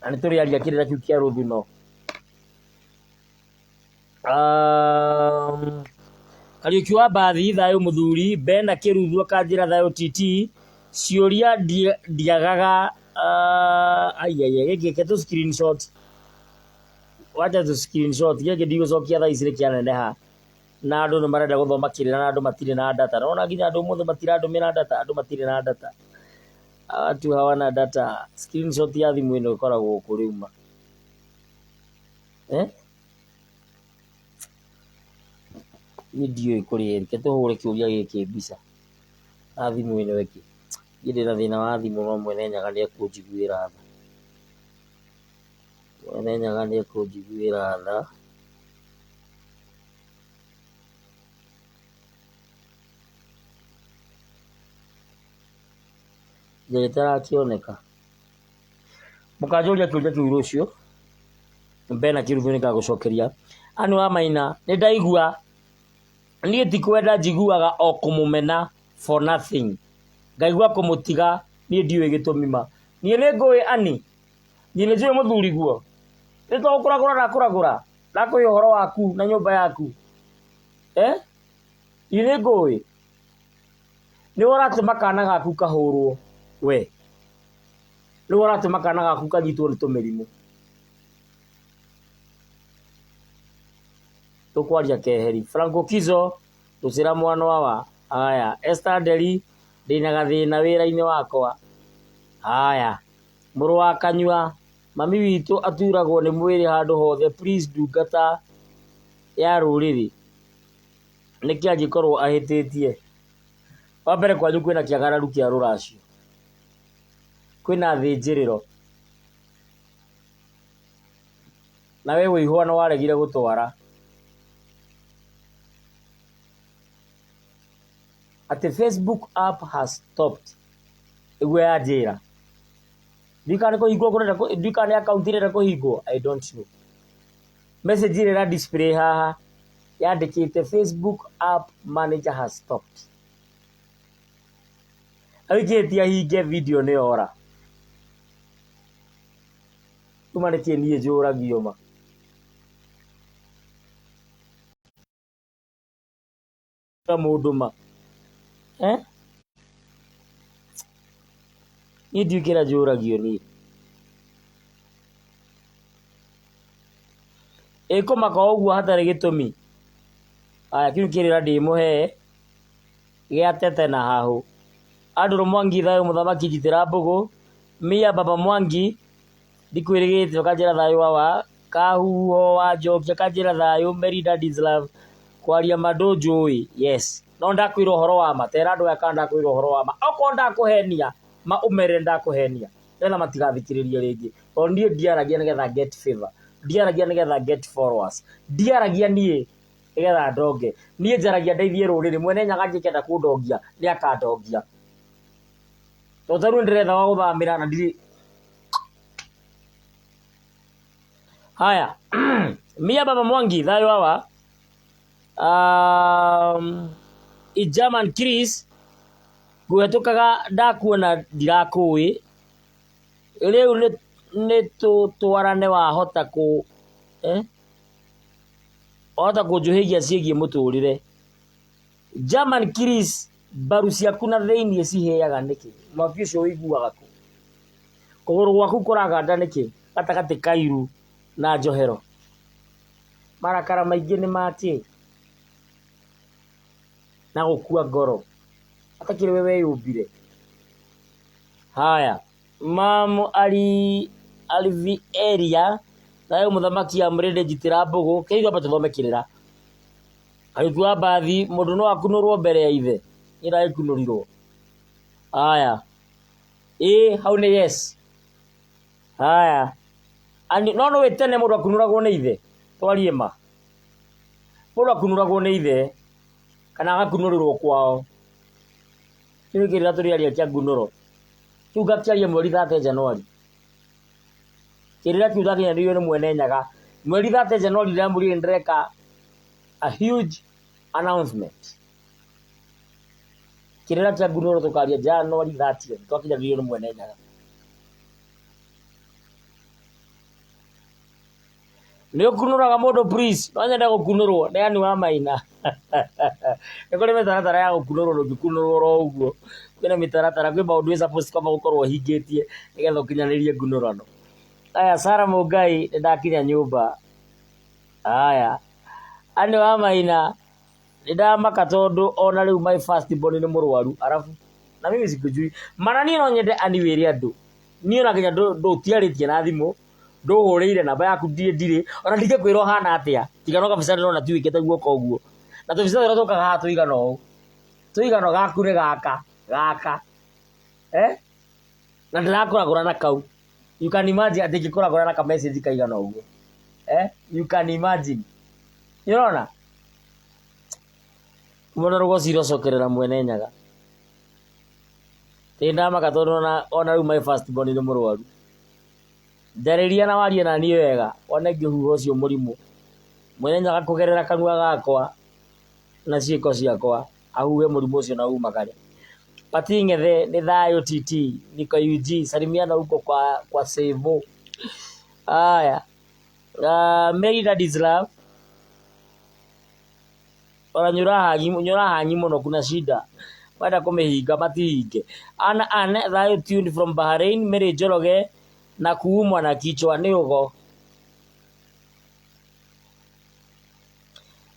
Na nĩ tũrĩaria kĩrĩra kĩu kĩa rũthuno. Kariũki wa Mbathi, thayũ mũthuri, Bena Kĩruthu akanjĩra thayũ TT, Ciũria ndiagaga aiaiya gĩkĩ reke tũ screenshot. Wacha tũ screenshot gĩkĩ ndigũcokia thaa ici nĩ kĩaneneha na andũ nĩ marenda gũthoma kĩrĩra na andũ matirĩ na data. Nĩ wona nginya andũ ũmũthĩ matirandũmĩra data, andũ matirĩ na data. Watu hawana data. Screenshot ya thimũ ĩno ĩkoragwo kũ rĩu ma? Eh? Niĩ ndiũĩ kũrĩa ĩrĩ, reke tũhũre kĩũria gĩkĩ mbica na thimũ ĩno ĩngĩ. Niĩ ndĩna thĩna wa thimũ no mwene Nyaga nĩ ekũnjiguĩra tha. Mwene Nyaga nĩ ekũnjiguĩra tha. Gĩtarakĩoneka. Mũkanjũria kĩũria kĩu rũciũ, Bena Kĩruthu nĩ ngagũcokeria. Ann wa Maina, nĩ ndaigua, niĩ ti kwenda njiguaga o kũmũmena for nothing. Ngaigua kũmũtiga, niĩ ndiũĩ gĩtũmi ma. Niĩ nĩ ngũĩ Ann, niĩ nĩ njũĩ mũthuriguo. Nĩ to gũkũragũra ndakũragũra, ndakũhe ũhoro waku na nyũmba yaku. Eh? Niĩ nĩ ngũĩ. Nĩwe ũratũma kana gaku kahũrwo we. Nĩwe ũratũma kana gaku kanyitwo nĩ tũmĩrimũ. Tũkwaria keheri. Franco Kizo, rũcĩra mwanwawa. Haya. Esther Nderi, ndĩna gathĩna wĩra-inĩ wakwa. Haya. Mũrũ wa Kanyua, mami witũ aturagwo nĩ mwĩrĩ handũ hothe please ndungata ya rũrĩrĩ. Nĩkĩ angĩkorwo ahĩtĩtie? Wa mbere kwanyu kwĩna kĩagararu kĩa rũracio. Kwĩna thĩnjĩrĩro. Na we wĩ ihũa nĩ waregire gũtwara. Atĩ Facebook app has stopped. Nĩguo yanjĩra. Ndiũĩ kana nĩ kũhingwo kũrenda, ndiũĩ kana nĩ akaunti ĩrenda kũhingwo, I don't know. Message ĩrĩa ĩra display haha yandĩkĩte Facebook app manager has stopped. Aingĩtie hinge video nĩ yora. Kuma nĩkĩ niĩ njũragio ma. Mũndũ ma. Eh? Niĩ ndiũĩ kĩrĩa njũragio niĩ. Ĩ kũmaka o ũguo hatarĩ gĩtũmi? Aya kĩu kĩrĩra ndĩmũhe gĩa tete na hahũ. Andrew Mwangi thayũ mũthamaki njitĩra mbũgũ. Mia baba Mwangi ndikwĩrĩgĩte ũkanjĩra thayũ wawa. Kahuho wa Njoki akanjĩra thayũ Mary Daddy's love. Kwaria ma ndũnjũĩ yes. No ndakwĩra ũhoro wa ma tera andũ aya kana ndakwĩra ũhoro wa ma. Okorwo ndakũhenia ma ũmere ndakũhenia nĩgetha matigathikĩrĩrie rĩngĩ. Tondũ niĩ ndiaragia nĩgetha get favor. Ndiaragia nĩgetha get followers. Ndiaragia niĩ nĩgetha ndonge. Niĩ njaragia ndeithie rũrĩrĩ. Mwene Nyaga angĩkenda kũndongia nĩ akandongia. Tondũ ta rĩu nĩ ndĩretha gwa gũthamĩra na ndirĩ. Haya. Mia Baba Mwangi thayũ wawa. Ijaman Chris ngũhetũkaga ndakuona ndirakũĩ. Rĩu nĩ tũtwarane wahota kũ eh? Wahota kũnjũhĩgia ciĩgiĩ mũtũrĩre. German Chris mbaru ciaku na thĩiniĩ cihĩaga nĩkĩ? Mwaki ũcio ũiguaga kũ? Kũgũrũ gwaku kũraganda nĩkĩ gatagatĩ ka iru na njohero? Marakara maingĩ nĩ ma kĩ? Na gũkua ngoro. Atakĩrĩ we weyũmbire. Haya. Mam Ali Alvieria thayũ mũthamaki amrĩndĩ njitĩra mbũgũ kĩu amba tũthome kĩrĩra. Kariũki wa mbathi mũndũ no akunũrwo mbere ya ithe. Niĩ ndagĩkunũrirwo. Haya. Ĩĩ hau nĩ yes. Haya. Ani, no nĩ tene mũndũ akunũragwo nĩ ithe. Twarie ma. Mũndũ akunũragwo nĩ ithe kana agakunũrĩrwo kwao. Kĩu nĩ kĩrĩra tũrĩaria kĩa ngunũro. Kĩu ngakĩaria mweri 30 Januari. Kĩrĩra kĩu ndakinyanĩirio nĩ mwene Nyaga. Mweri 30 Januari ndĩramwĩrire nĩ ndĩreka a huge announcement. Kĩrĩra kĩa ngunũro tũkaria Januari 30 twakinyanĩirio nĩ mwene Nyaga. Nĩ ũkunũraga mũndũ please, no nyende gũkunũrwo nĩ Ann wa Maina. Nĩ kũrĩ mĩtaratara ya gũkunũrwo ndũngĩkunũrwo oro ũguo. Kwĩna mĩtaratara, kwĩ maũndũ wĩ supposed kwamba gũkorwo ũhingĩtie nĩgetha ũkinyanĩrie ngunũrano. Aya Sarah Mũngai nĩ ndakinya nyũmba. Aya, Ann wa Maina nĩ ndamaka tondũ ona rĩu my first born nĩ mũrwaru arabu na mimi sikujui. Mana niĩ no nyende Ann wĩre andũ niĩ ona nginya ndũtiarĩtie na thimũ ndũhũrĩire namba yaku ndirĩ ndirĩ ona ndingĩkwĩra ũhana atĩa tiga no kabica ndĩrona tu wĩkĩte guoko ũguo na tũbica tũrĩa tũkaga haha tũigana ũũ tũigana gaku nĩ gaka gaka eh na ndĩrakũragũra na kau you can imagine atĩ ingĩkũragũra na ka message kaigana ũguo eh you can imagine nĩũrona Mũno rũgoci rocokerera mwene nyaga Ĩ ndamaka tondũ ona rĩu my first born nĩ mũrwaru. Njarĩria na warie na niĩ wega wone ngĩhuha ũcio mũrimũ. Mwene Nyaga kũgerera kanua gakwa na ciĩko ciakwa ahuhe mũrimũ ũcio na umagare. Pati Ng'ethe nĩ thayũ TT niko UG salimiana huko kwa Sevo. Aya. Mary Daddy's Love ona nĩ ũrahangi mũno kuna shida wenda kũmĩhinga matihinge. Anna Ann thayũ tuned from Bahrain Mary Njoroge na kuumwa na kichwa nĩ ũgo.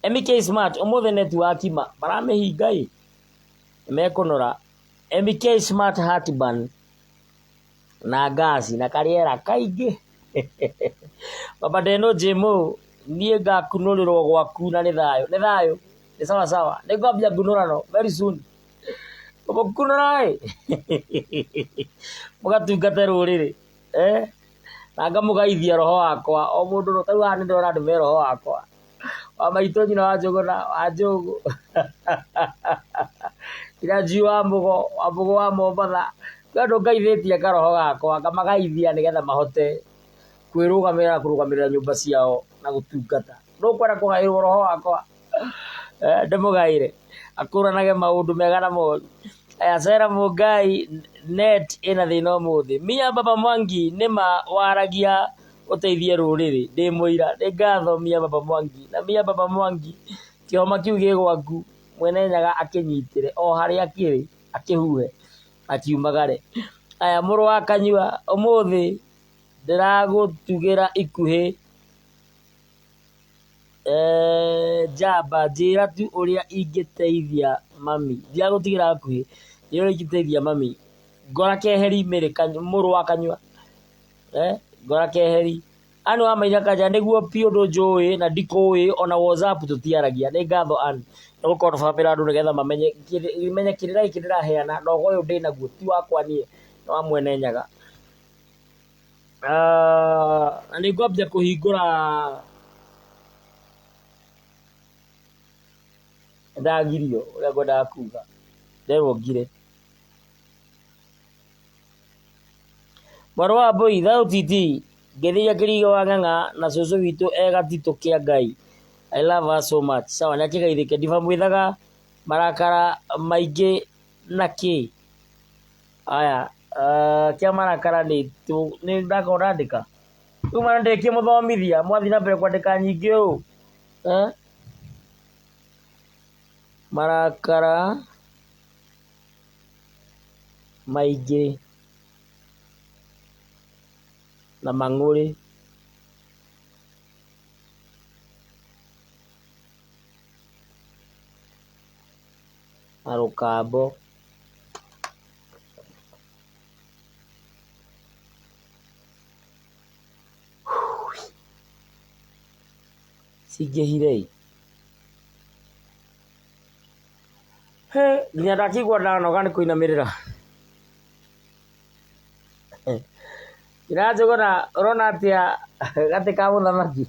MK Smart ũmũthĩ network ma maramĩhinga ĩ nĩmekũnora. MK Smart Heartburn na ngasi na karĩera kaingĩ Baba Deno Jemo niĩ ngakunũrĩrwo gwaku na nĩ thayũ nĩ thayũ nĩ sawa sawa nĩ ngwambia ngunũrano very soon mũkunũra ĩ mũgatungate rũrĩrĩ eh na ngamũgaithia roho wakwa o mũndũ ta rĩu haha nĩ ndĩrona andũ me roho wakwa wa maitũ nyina wa Njũgũna wa Njũgũ nginya Njui wa Mũgo wa Mũgo wa Mombatha kwĩ andũ ngaithĩtie karoho gakwa ngamagaithia nĩgetha mahote kwĩrũgamĩrĩra na kũrũgamĩrĩra nyũmba ciao na gũtungata. Nũ ũkwenda kũgaĩrwo roho wakwa? Ndĩmũgaĩre akũranage maũndũ mega na moru. Aya Sarah Mũngai net ĩna thĩna ũmũthĩ. Mia Baba Mwangi nĩma waragia ũteithie rũrĩrĩ ndĩ mũira nĩ ngatho Mia Baba Mwangi na Mia Baba Mwangi kĩhoma kĩu gĩ gwaku mwene Nyaga akĩnyitĩre o harĩa kĩrĩ akĩhuhe akiumagare. Aya mũrũ wa Kanyua ũmũthĩ ndĩragũtugĩra ikuhĩ njamba njĩra tu ũrĩa ingĩteithia mami ndiragũtigĩra hakuhĩ njĩra ũrĩa ingĩteithia mami ngora keheri Mary mũrũ wa Kanyua ngora keheri Ann wa Maina Kanja nĩguo biũ ndũnjũĩ na ndikũĩ ona WhatsApp tũtiaragia nĩ ngatho Ann nĩ gũkorwo tũbambĩra andũ nĩgetha mamenye menye kĩrĩra gĩkĩ ndĩraheana na ũgo ũyũ ndĩnaguo ti wakwa niĩ nĩ wa mwene Nyaga. Na nĩ ngwambia kũhingũra ndagirio ũrĩa ngwendaga kuga nderwo ngire. Mwarĩ wa Mbũi thayũ TT ngeithĩria Kĩriga wa Ng'ang'a na cũcũ witũ e gatitũ kĩa Ngai I love her so much sawa nĩ akĩgeithĩke Ndiba mwĩthaga marakara maingĩ na kĩ aya kĩa marakara nĩ nĩ ndakorwo ndandĩka rĩu mwana ndĩkĩ mũthomithia mwathiĩ na mbere kwandĩka nyingĩ ũũ eh? Marakara maingĩ na mang'ũrĩ. Na rũkambo. Cingĩhire ĩ. Hĩ, nginya ndakĩigua ndanoga nĩ kũinamĩrĩra. Nyina Njũgũna ũrona atĩa gatĩ ka mũthamaki?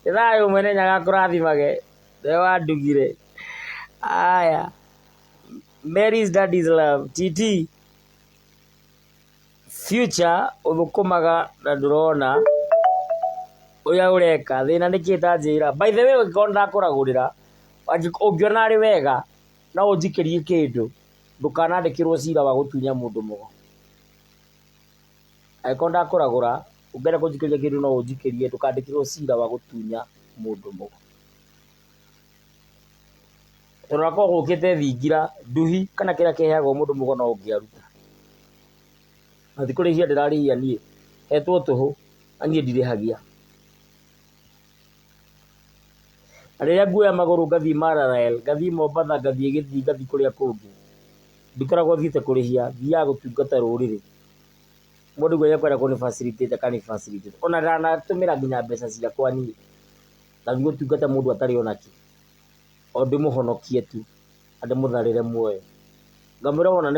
Nĩ thayũ mwene Nyaga akũrathimage nĩwe wandugire. Aya, Mary's daddy's love, TT. Future ũthũkũmaga na ndũrona ũrĩa ũreka thĩna nĩkĩ tanjĩra. By the way ũngĩkorwo nĩndakũragũrĩra ũngĩona arĩ wega no ũnjikĩrie kĩndũ ndũkanandĩkĩrwo cira wa gũtunya mũndũ mũgo. Angĩkorwo ndakũragũra Ũngĩenda kũnjikĩria kĩndũ no ũnjikĩrie, ndũkandĩkĩrwo cira wa gũtunya mũndũ mũgo. Tondũ onakorwo gũkĩte thingira, nduhi kana kĩrĩa kĩheagwo mũndũ mũgo no ũngĩaruta. Na ti kũrĩhia ndĩrarĩhia niĩ, hetwo tũhũ na niĩ ndirĩhagia. Na rĩrĩa nguoya magũrũ ngathiĩ Maralal, ngathiĩ Mombatha, ngathiĩ Gĩthii, ngathiĩ kũrĩa kũngĩ, ndikoragwo thiĩte kũrĩhia, thiaga gũtungata rũrĩrĩ. Mũndũ ũguo nĩekwenda kũnĩ facilitate akani facilitate. Ona ndanatũmĩra nginya mbeca ciakwa niĩ, ngathiĩ gũtungata mũndũ atarĩ ona kĩ, o ndĩmũhonokie tu, na ndĩmũtharĩre muoyo. Ngamwĩra wona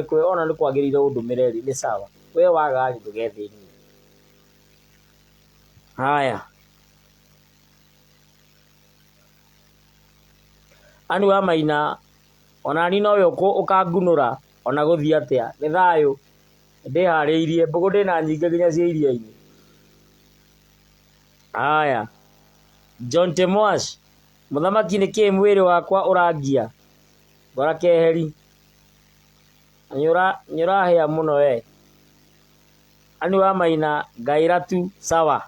nĩ kwagĩrĩire ũndũmĩre rĩ, nĩ sawa, we waga rĩ, ndũgethĩnie. Haya. Anne wa Maina, onani nowe ũkangunũra ona gũthiĩ atĩa, nĩ thayũ, ndĩharĩirie, mbũgũ ndĩna nyingĩ nginya cia iria-inĩ. Haya, John Temwash, mũthamaki nĩ kĩĩ mwĩrĩ wakwa ũrangia? Ngora keheri, nĩ ũrahĩa mũno we. Anne wa Maina, ngaĩra tu, sawa.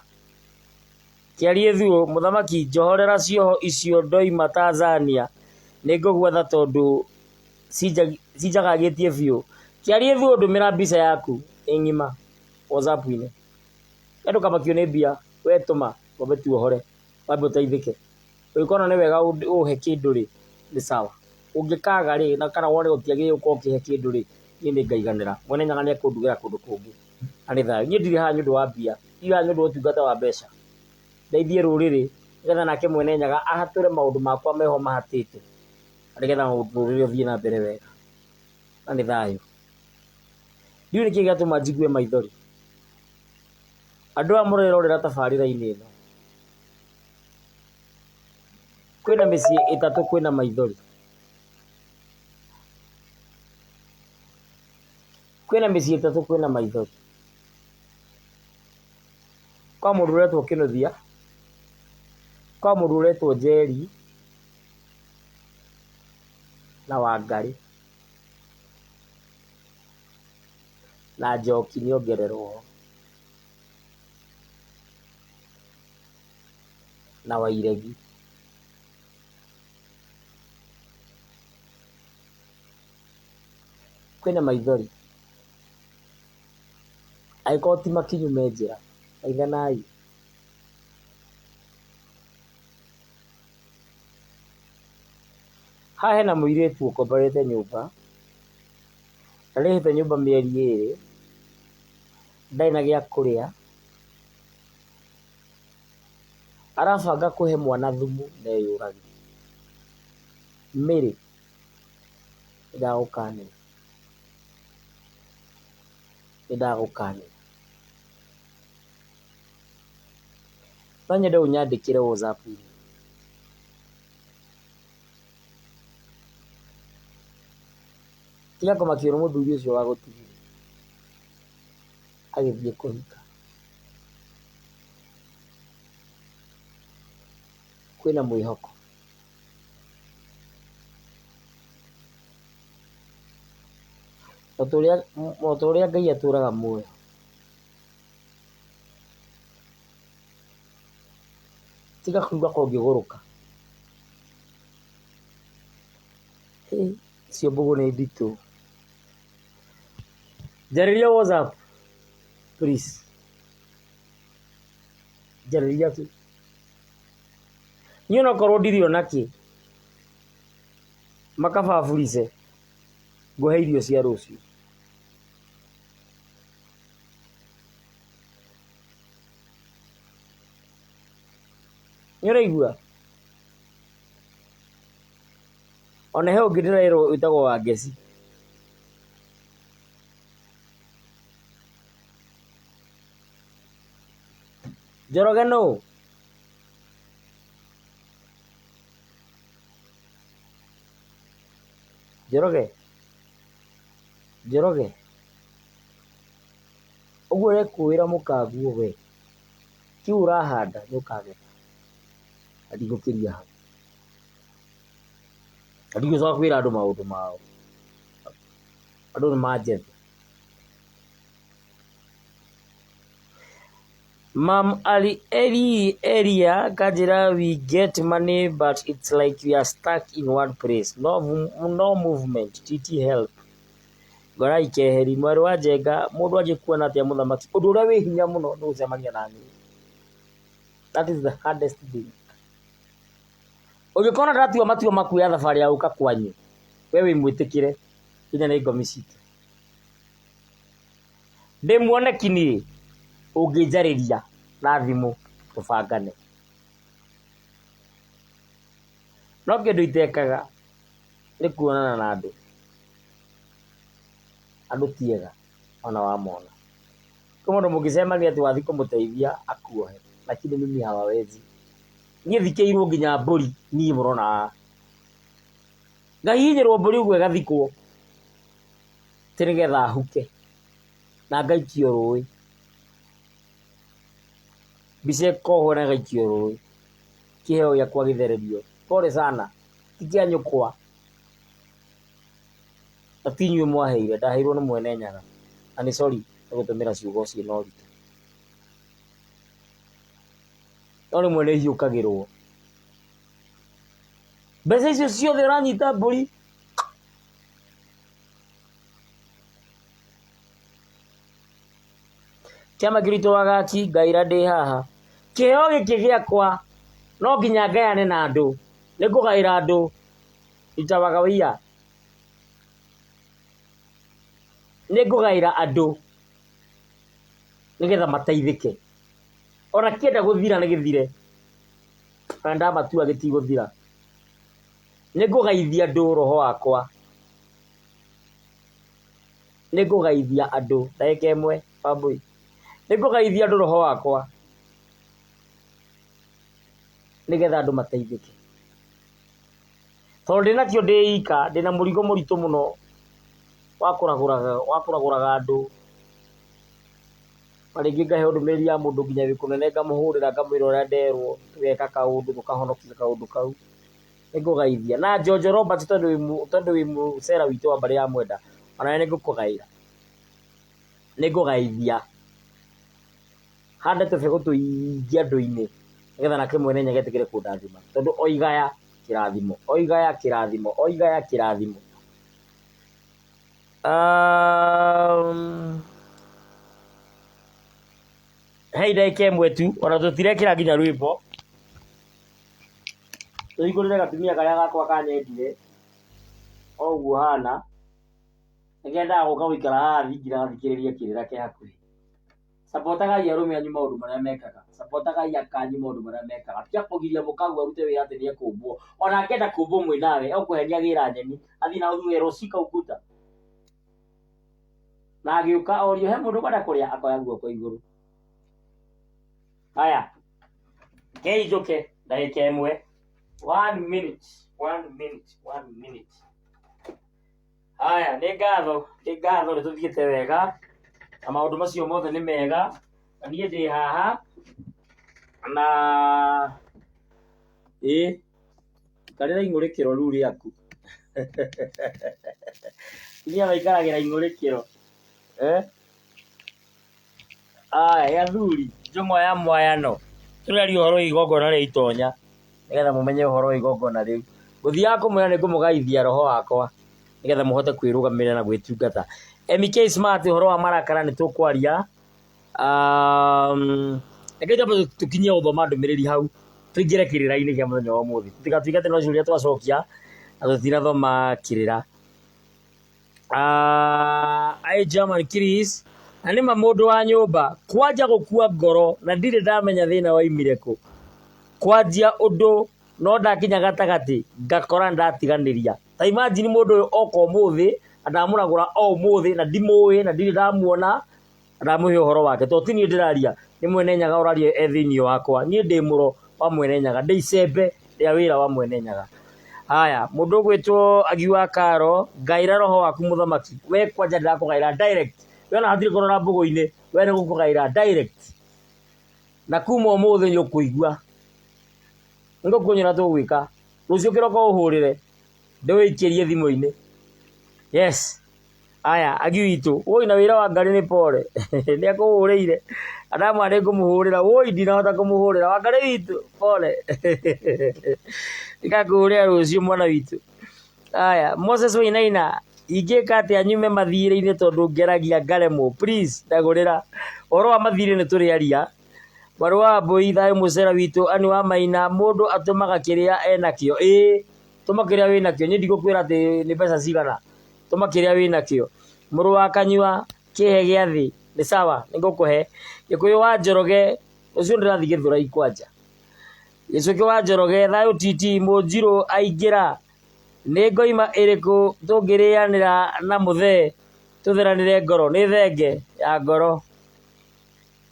Kĩarie Thuo, mũthamaki njohorera cioho icio ndoima Tanzania nĩngũgwetha tondũ cinjagagĩtie biũ. Kĩarie Thuo ndũmĩra mbica yaku ĩ ng'ima WhatsApp-inĩ. We ndũkamakio nĩ mbia, we tũma ngombe tuohore wambe ũteithĩke. Ũngĩkona nĩ wega ũhe kĩndũ rĩ, nĩ sawa. Ũngĩkaga rĩ, na kana wone gũtiagĩrĩire gũkorwo ũkĩhe kĩndũ rĩ, niĩ nĩ ngaiganĩra. Mwene Nyaga nĩ ekũndugĩra kũndũ kũngĩ. Na nĩ thayũ. Niĩ ndirĩ haha nĩ ũndũ wa mbia, ndirĩ haha nĩ ũndũ wa ũtungata wa mbeca. Ndeithie rũrĩrĩ nĩgetha nake Mwene Nyaga ahatũre maũndũ makwa meho mahatĩte, na nĩgetha rũrĩrĩ rũthiĩ na mbere wega. Na nĩ thayũ. Ndiũĩ nĩkĩ gĩatũma njigue maithori. Andũ aya mũrerorera tabarĩra-inĩ ĩno, kwĩna mĩciĩ ĩtatũ kwĩna maithori. Kwĩna mĩciĩ ĩtatũ kwĩna maithori. Kwa mũndũ ũretwo Kĩnũthia, kwa mũndũ ũretwo Njeri na Wangarĩ na Njoki nĩongererwo ho na Wairegi. Kwĩna maithori. Angĩkorwo ti makinyu me njĩra, thaithanai. Haha hena mũirĩtu ũkomborete nyũmba, arĩhĩte nyũmba mĩeri ĩrĩ, ndarĩ na gĩa kũrĩa, arabanga kũhe mwana thumu na eyũrage. Mary, nĩndagũkania. Nĩndagũkania. No nyende ũnyandĩkĩre WhatsApp-inĩ. Tiga kũmakio nĩ mũthuri ũcio wagũtigire agĩthiĩ kũhika. Kwĩna mwĩhoko. O ta ũrĩa Ngai atũraga muoyo. Tiga kũigua ka ũngĩgũrũka. Icio mbũgũ nĩ nditũ. Njarĩria WhatsApp please. Njarĩria tu. Niĩ onokorwo ndirĩ ona kĩ, makababurice ngũhe irio cia rũciũ. Nĩ ũraigua? Ona he ũngĩ ndĩrerwo wĩtagwo Wangeci. Njoroge nũ? Njoroge? Njoroge? Ũguo ũrekũĩra mũkaguo we, kĩu ũrahanda nĩ ũkagetha na ndigũkĩria hau. Na ndigũcoka kwĩra andũ maũndũ mao, andũ nĩ manjethe. Mam Ali Eli Elia kanjĩra we get money but it's like we are stuck in one place. No, no movement. TT help. Ngorai keheri mwarĩ wa Njenga mũndũ angĩkuona atĩa mũthamaki ũndũ ũrĩa wĩ hinya mũno nĩ gũcemania na niĩ. That is the hardest thing. Ũngĩkona ndatua matua ma kuoya thabarĩ ya gũka kwanyu we wĩ mwĩtĩkĩre nginya nĩ ngomi citũ. Ndĩ muoneki niĩ ũngĩnjarĩria na thimũ tũbangane. No kĩndũ itekaga nĩ kuonana na andũ. Andũ ti ega ona wamona. Kwĩ mũndũ mũngĩcemania atĩ wathiĩ kũmũteithia akuohe lakini mimi hawawezi. Niĩ thikĩirwo nginya mbũri niĩ mũrona haha. Ngahihinyĩrwo mbũri ũguo ĩgathikwo atĩ nĩgetha huke na ngaikio rũĩ. Mbica ĩkohwo na ĩgaikio rũĩ, kĩheo gĩakwa gĩthererio. Pole sana, ti kĩa nyũkwa na ti inyuĩ mwaheire, ndaheirwo nĩ mwene Nyaga. Na nĩ sorry nĩ gũtũmĩra ciugo ciĩna ũritũ. No rĩmwe nĩ hiũkagĩrwo. Mbeca icio ciothe ũranyita mbũri. Kĩama kĩritũ wagaki ngaira ndĩ haha. Kĩheo gĩkĩ gĩakwa no nginya ngayane na andũ. Nĩ ngũgaĩra andũ. Nitawagawia. Nĩ ngũgaĩra andũ nĩgetha mateithĩke. Ona kĩenda gũthira nĩ gĩthire. Na ndamatua gĩtigũthira. Nĩ ngũgaithia andũ roho wakwa. Nĩ ngũgaithia andũ ndagĩka ĩmwe Wambũi. Nĩ ngũgaithia andũ roho wakwa nĩgetha andũ mateithĩke. Tondũ ndĩnakĩo ndĩ ika, ndĩna mũrigo mũritũ mũno wa kũragũraga wa kũragũraga andũ. Na rĩngĩ ngaheo ndũmĩrĩri ya mũndũ nginya wĩ kũnene ngamũhũrĩra ngamwĩra ũrĩa nderwo, tũgeka kaũndũ tũkahonokia kaũndũ kau. Nĩ ngũgaithia. Na Njonjo Robert tondũ wĩ tondũ wĩ mũcera witũ wa mbarĩ ya Mwenda, onawe nĩ ngũkũgaĩra. Nĩ ngũgaithia. Hande tũbegũ tũingĩ andũ-inĩ nĩgetha nake mwene Nyaga etĩkĩre kũndathima. Tondũ o igaya kĩrathimo, o igaya kĩrathimo, o igaya kĩrathimo. Hei ndagĩka ĩmwe tu, ona tũtirekĩra nginya rwĩmbo. Tũhingũrĩre gatumia karĩa gakwa kanyendire, o ũguo hana, nĩkendaga gũka gũikara haha thingira gathikĩrĩrie kĩrĩra ke hakuhĩ. Sapotagai arũme anyu maũndũ marĩa mekaga, sapotagai aka anyu maũndũ marĩa mekaga. Tiga kũgiria mũkaguo arute wĩra atĩ nĩ ekũmbwo. Ona angĩenda kũmbwo mwĩ nawe, egũkũhenia agĩra nyeni, athiĩ na thutha erwo shika ukuta. Na agĩũka orio he mũndũ ũkwenda kũrĩa, akoya guoko igũrũ. Haya, kei njũke ndagĩka ĩmwe. One minute, one minute, one minute. Haya, nĩ ngatho, nĩ ngatho nĩ tũthiĩte wega, na maũndũ macio mothe nĩ mega, na niĩ ndĩ haha, na ĩĩ, ikarĩra ing'ũrĩkĩro rĩu rĩaku. Atumia maikaragĩra ing'ũrĩkĩro, eh? Aya athuri, njũng'wa ya mwayano, tũraria ũhoro wa igongona rĩa itonya, nĩgetha mũmenye ũhoro wa igongona rĩu. Ngũthiaga kũmwĩra nĩ ngũmũgaithia roho wakwa, nĩgetha mũhote kwĩrũgamĩrĩra na gwĩtungata. MK Smart ũhoro wa marakara nĩ tũkwaria. Reke twambe tũkinyie gũthoma ndũmĩrĩri hau, tũingĩre kĩrĩra-inĩ kĩa mũthenya wa ũmũthĩ. Tũtigatuĩke atĩ no ciũria twacokia na tũtinathoma kĩrĩra. Ah, I German Chris na nĩma mũndũ wa nyũmba kwanja gũkua ngoro na ndirĩ ndamenya thĩna waimire kũ kwanjia ũndũ no ndakinya gatagatĩ ngakora ndatiganĩria ta imagine mũndũ ũyũ oka ũmũthĩ na ndamũragũra o ũmũthĩ na ndimũĩ na ndirĩ ndamuona ndamũhe ũhoro wake to ti niĩ ndĩraria nĩ mwene nyaga ũraria e thĩinĩ wakwa niĩ ndĩ mũro wa mwene nyaga ndĩ icembe rĩa wĩra wa mwene nyaga haya mũndũ ũgwĩtwo agi wa karo ngaĩra roho waku mũthamaki we kwanja ndĩrakũgaĩra direct we ona hatirĩ kũrora mbũgũ-inĩ we nĩ gũkũgaĩra direct na kuma ũmũthĩ nĩ ũkũigua nĩngũkuonia ũrĩa tũgwĩka rũciũ kĩroko ũhũrĩre ndĩwĩikĩrie thimũ-inĩ yes. Aya, agi witũ, woi na wĩra wa Ngarĩ nĩ pore. Nĩ akũhũrĩire. Andamwĩra nĩ ngũmũhũrĩra. Woi ndinahota kũmũhũrĩra. Wangarĩ witũ, pore. Nĩngakũhũrĩra rũciũ mwana witũ. Aya, Moses Wainaina, ingĩka atĩa nyume mathirĩ-inĩ tondũ ngeragia ngaremwo. Please, ndagũrĩra. Ũhoro wa mathirĩ nĩ tũrĩaria. Mwarĩ wa Mbũi, thayũ mũcera witũ, Anne wa Maina, mũndũ atũmaga kĩrĩa enakĩo. Ĩĩ, tũma kĩrĩa wĩnakĩo. Niĩ ndigũkwĩra atĩ nĩ mbeca cigana. Tũma kĩrĩa wĩnakĩo. Mũrũ wa Kanyua, kĩhe gĩathĩ. Nĩ sawa, nĩ ngũkũhe. Gĩkũyũ wa Njoroge, ũcio ndĩrathiĩ Gĩthũrai kwanja. Gĩcũkĩ wa Njoroge, thayũ TT, Mũnjirũ aingĩra. Nĩ ngoima ĩrĩkũ tũngĩrĩanĩra na mũthee tũtheranĩre ngoro? Nĩ thenge ya ngoro.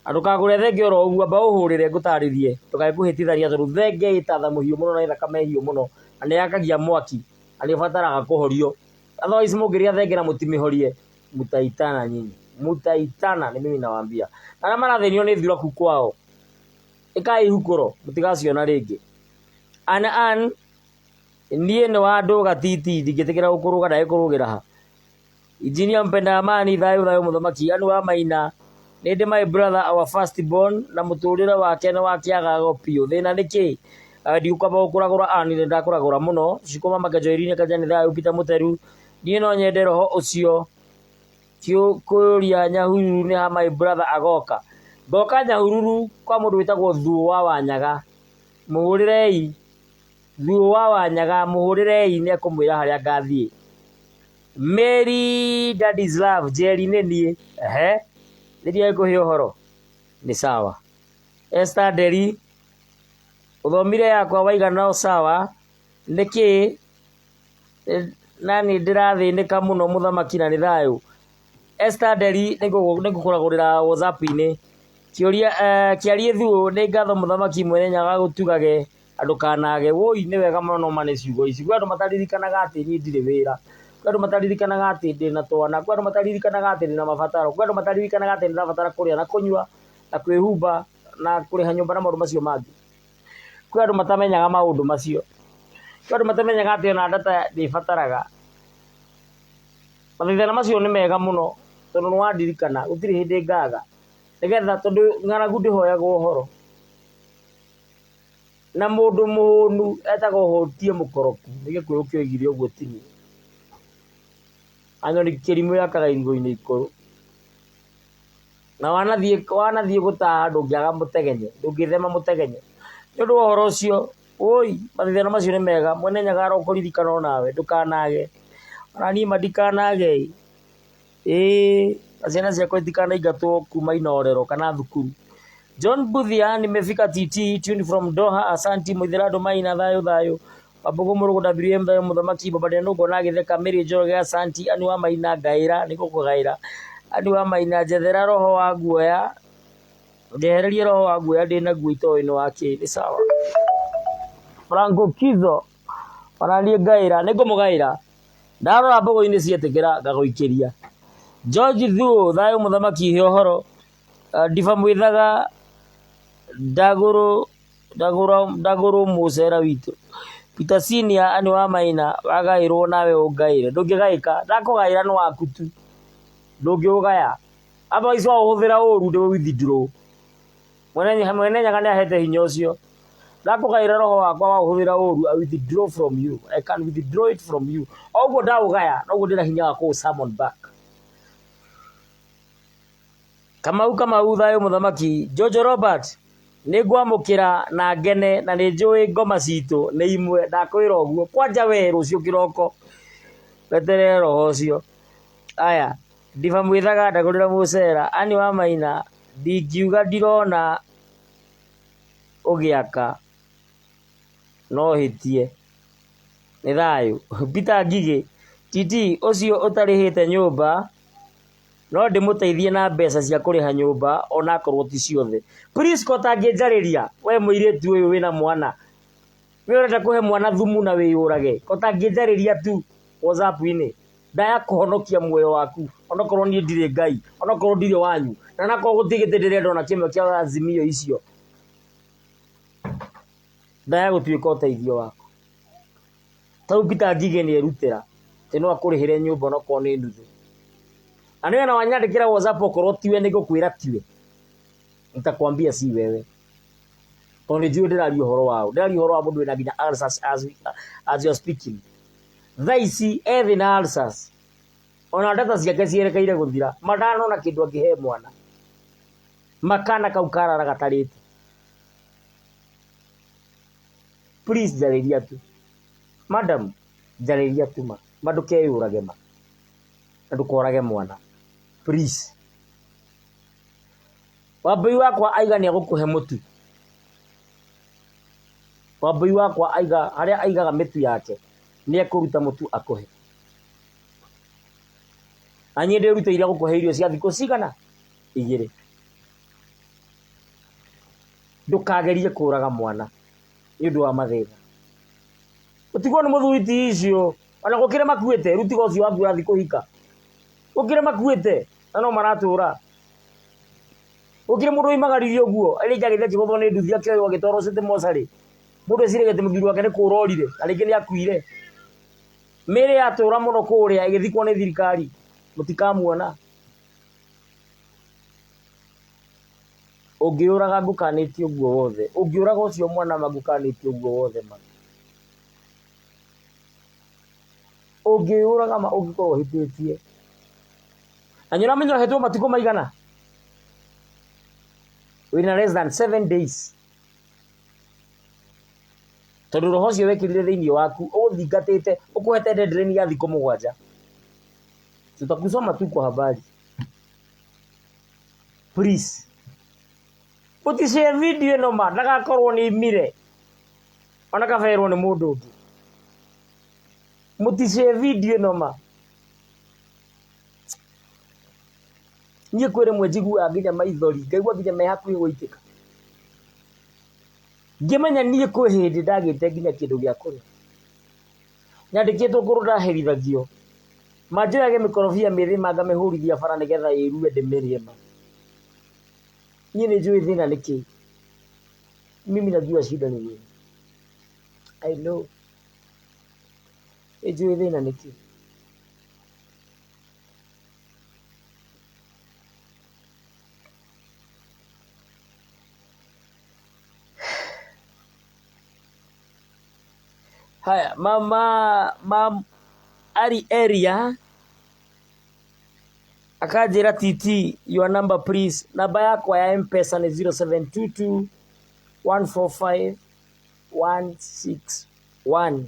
Na ndũkagũre thenge oro ũguo, amba ũhũrĩre ngũtarĩrie ndũkae kũhĩtithania tondũ thenge ĩ tatha mũhiũ mũno na ĩ thakame hiũ mũno na nĩ yakagia mwaki na nĩ ĩbataraga kũhorio. Otherwise mũngĩrĩa thenge na mũtimĩhorie mtaitana nyinyi, mtaitana ni mimi nawaambia. Na arĩa marathĩnio nĩ thuraku kwao, ĩkai ihukũro mũtigaciona rĩngĩ. An an niĩ nĩ wa ndũga titi ndingĩtĩkĩra gũkũrũga ndagĩkũrũgĩra ha? Engineer mpenda amani thayũ thayũ mũthamaki Anne wa Maina nĩ ndĩ my brother our first born na mũtũrĩre wake nĩ wa kĩagago biũ thĩna nĩ kĩ ndigũkwamba gũkũragũra Anne nĩ ndakũragũra mũno Shiko mama Kejoirini Kajani thayũ Peter Mũteru niĩ no nyende roho ũcio kũria Nyahururu nĩ ha my brother agoka ngoka Nyahururu kwa mũndũ wĩtagwo Thuo wa Wanyaga mũhũrĩrei Thuo wa Wanyaga mũhũrĩrei nĩ ekũmwĩra harĩa ngathiĩ Mary Daddy's Love Njeri nĩ niĩ ehe nĩ ngũhe ũhoro nĩ sawa Esther Nderi ũthomire yakwa waigana o sawa nĩkĩ na nĩ ndĩrathĩnĩka mũno mũthamaki na nĩ thayũ Esther Nderi nĩ ngũkũragũrĩra WhatsApp-inĩ kĩũria kĩarie thuũ nĩ ngatho mũthamaki mwene nyaga gũtugage na ndũkanage woi nĩ wega mũno no ma nĩ ciugo ici kwĩ andũ mataririkanaga atĩ niĩ ndirĩ wĩra kwĩ andũ mataririkanaga atĩ ndĩna twana kwĩ andũ mataririkanaga atĩ ndĩna mabataro kwĩ andũ mataririkanaga atĩ nĩndĩrabatara kũrĩa na kũnyua na kwĩhumba na kũrĩha nyũmba na maũndũ macio mangĩ. Kwĩ andũ matamenyaga maũndũ macio kwĩ andũ matamenyaga atĩ ona data nĩ ĩbataraga. Mathaithana macio nĩ mega mũno tondũ nĩ wandirikana gũtirĩ hĩndĩ ngaga nĩgetha tondũ ng'aragu ndĩhoyagwo ũhoro. Na mũndũ mũhũnu etagwo hũtie mũkoroku nĩ gĩkũyũ kĩoigire ũguo ti niĩ. Na nyoni kĩrimũ yakaga irigũ-inĩ ikũrũ. Na wanathiĩ gũtaha ndũngĩaga mũtegenye, ndũngĩthema mũtegenye. Nĩ ũndũ wa ũhoro ũcio, woi mathaithana macio nĩ mega, mwene Nyaga arokũririkana onawe ndũkanage. Ona niĩ ma ndikanage ĩ. Ĩĩ na ciana ciakwa itikanaingatwo kuma inorero kana thukuru. John Buthia nimefika TT tuned from Doha asanti Mũithĩrandũ Maina thayũ thayũ Wambũgũ Mũrũgũ WM thayũ mũthamaki Baba Ndenũngona agĩtheka Mary Njoroge asanti Anne wa Maina ngaĩra nĩngũkũgaĩra Anne wa Maina njethera roho wa guoya njehererie roho wa guoya ndĩnaguo itoĩ nĩ wa kĩ nĩ sawa Franco Kizo ona niĩ ngaĩra nĩngũmũgaĩra ndarora mbũgũ-inĩ cietĩkĩra ngagũikĩria George Thuo thayũ mũthamaki he ũhoro Ndiba mwĩthaga ndagũrũ ndagũrũ ndagũrũ mũcera witũ Peter Senior Anne wa Maina wagaĩrwo nawe ũngaĩre ndũngĩgaĩka ndakũgaĩra nĩ waku tu ndũngĩũgaya otherwise waũhũthĩra ũru ndĩ withdraw mwene Nyaga nĩ ahete hinya ũcio ndakũgaĩra roho wakwa waũhũthĩra ũru I withdraw from you I can withdraw it from you o ũguo ndaũgaya noguo ndĩna hinya wa kũũ summon back Kamau Kamau thayũ mũthamaki Jojo Robert nĩ ngwamũkĩra na ngene na nĩ njũĩ ngoma citũ nĩ imwe ndakwĩra ũguo kwanja we rũciũ kĩroko weterere roho ũcio aya Ndiba mwĩthaga ndagũrĩra mũcera Anne wa Maina ndingiuga ndirona ũgĩaka no hĩtie nĩ thayũ Peter Ngigĩ TT ũcio ũtarĩhĩte nyũmba no ndĩmũteithie na mbeca cia kũrĩha nyũmba onakorwo ti ciothe. Prisca ũtangĩnjarĩria we mũirĩtu ũyũ wĩna mwana we ũrenda kũhe mwana thumu na wĩyũrage ũtangĩnjarĩria tu WhatsApp-inĩ ndaya kũhonokia muoyo waku onakorwo niĩ ndirĩ Ngai onakorwo ndirĩ wanyu na onakorwo gũtirĩ gĩtĩ ndĩrenda ona kĩmwe kĩa Azimio icio ndaya gũtuĩka ũteithio waku. Ta rĩu Peter Ngigĩ nĩ erutĩra atĩ no akũrĩhĩre nyũmba onakorwo nĩ nuthu. Na nĩwe na wanyandĩkĩra WhatsApp okorwo tiwe nĩngũkwĩra tiwe. Nitakwambia si wewe. Tondũ nĩ njũĩ ndĩraria ũhoro wao. Ndĩraria ũhoro wa mũndũ wĩna nginya ulcers as you are speaking. Thaa ici e thĩna ulcers. Ona data ciake cierekeire gũthira. Ma ndanona kĩndũ angĩhe mwana. Makana kau karara gatarĩte. Please njarĩria tu. Madam, njarĩria tu ma. Ma ndũkeyũrage ma. Na ndũkorage mwana. Please. Wambũi wakwa aiga nĩ egũkũhe mũtu. Wambũi wakwa aiga harĩa aigaga mĩtu yake nĩ ekũruta mũtu akũhe. Na niĩ ndĩrutĩire gũkũhe irio cia thikũ cigana? Igĩrĩ. Ndũkagerie kũraga mwana nĩ ũndũ wa mathĩna. Ũtigwo nĩ mũthuri ti icio ona gũkĩrĩ makuĩte rĩu tiga ũcio waku ũrathiĩ kũhika. Gũkĩrĩ makuĩte na no maratũra. Gũkĩrĩ mũndũ oimagaririe ũguo rĩngĩ agĩthiĩ akĩgũthwo nĩ nduthi akĩoywo agĩtwarwo city mocarĩ. Mũndũ eciragia atĩ mũthuri wake nĩ kũra orire na rĩngĩ nĩ akuire. Mĩĩrĩ yatũra mũno kũrĩa ĩgĩthikwo nĩ thirikari mũtikamuona. Ũngĩũraga ngũkanĩtie ũguo wothe. Ũngĩũraga ũcio mwana ma ngũkanĩtie ũguo wothe ma. Ũngĩũraga ma ũngĩkorwo ũhĩtĩtie. Na nĩ ũramenya ũhetwo matukũ maigana? Wĩna less than 7 days. Tondũ roho ũcio wekĩrire thĩinĩ waku ũgũthingatĩte ũkũhete deadline ya thikũ mũgwanja. Tutakusoma tu kwa habari. Please. Ũti-share video ĩno ma ndagakorwo nĩ imire ona kaberwo nĩ mũndũ ũngĩ. Mũti-share video ĩno ma. Niĩ kwĩ rĩmwe njiguaga nginya maithori ngaigua nginya me hakuhĩ gũitĩka. Ngĩmenya niĩ kwĩ hĩndĩ ndagĩte nginya kĩndũ gĩa kũrĩa. Nyandĩkĩtwo kũndũ ndaherithagio. Manjoyage mĩkorobia mĩthĩ ma ngamĩhũrithia bara nĩgetha ĩrue ndĩmĩrĩe ma. Niĩ nĩ njũĩ thĩna nĩ kĩĩ. Mimi najua shida ni nini. I know. Nĩ njũĩ thĩna nĩ kĩĩ. Haya, mama mam ari area akanjĩra TT your number please. Namba yakwa ya M-Pesa nĩ 0722 145 161.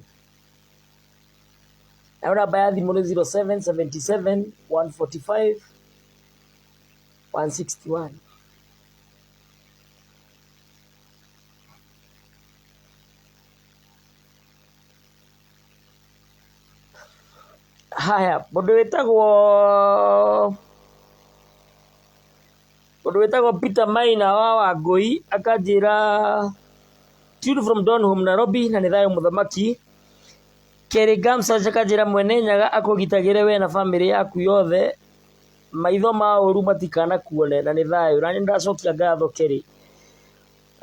Nayo namba ya thimũ nĩ 0777 145 161. Haya, mũndũ wĩtagwo mũndũ wĩtagwo Peter Maina wa Wangũi akanjĩra tune from Donholm Nairobi na nĩ thayũ mũthamaki. Kerĩ Gamsa akanjĩra mwene Nyaga akũgitagĩre we na bamĩrĩ yaku yothe maitho ma ũru matikanakuone na nĩ thayũ. Na nĩ ndacokia ngatho Kerĩ.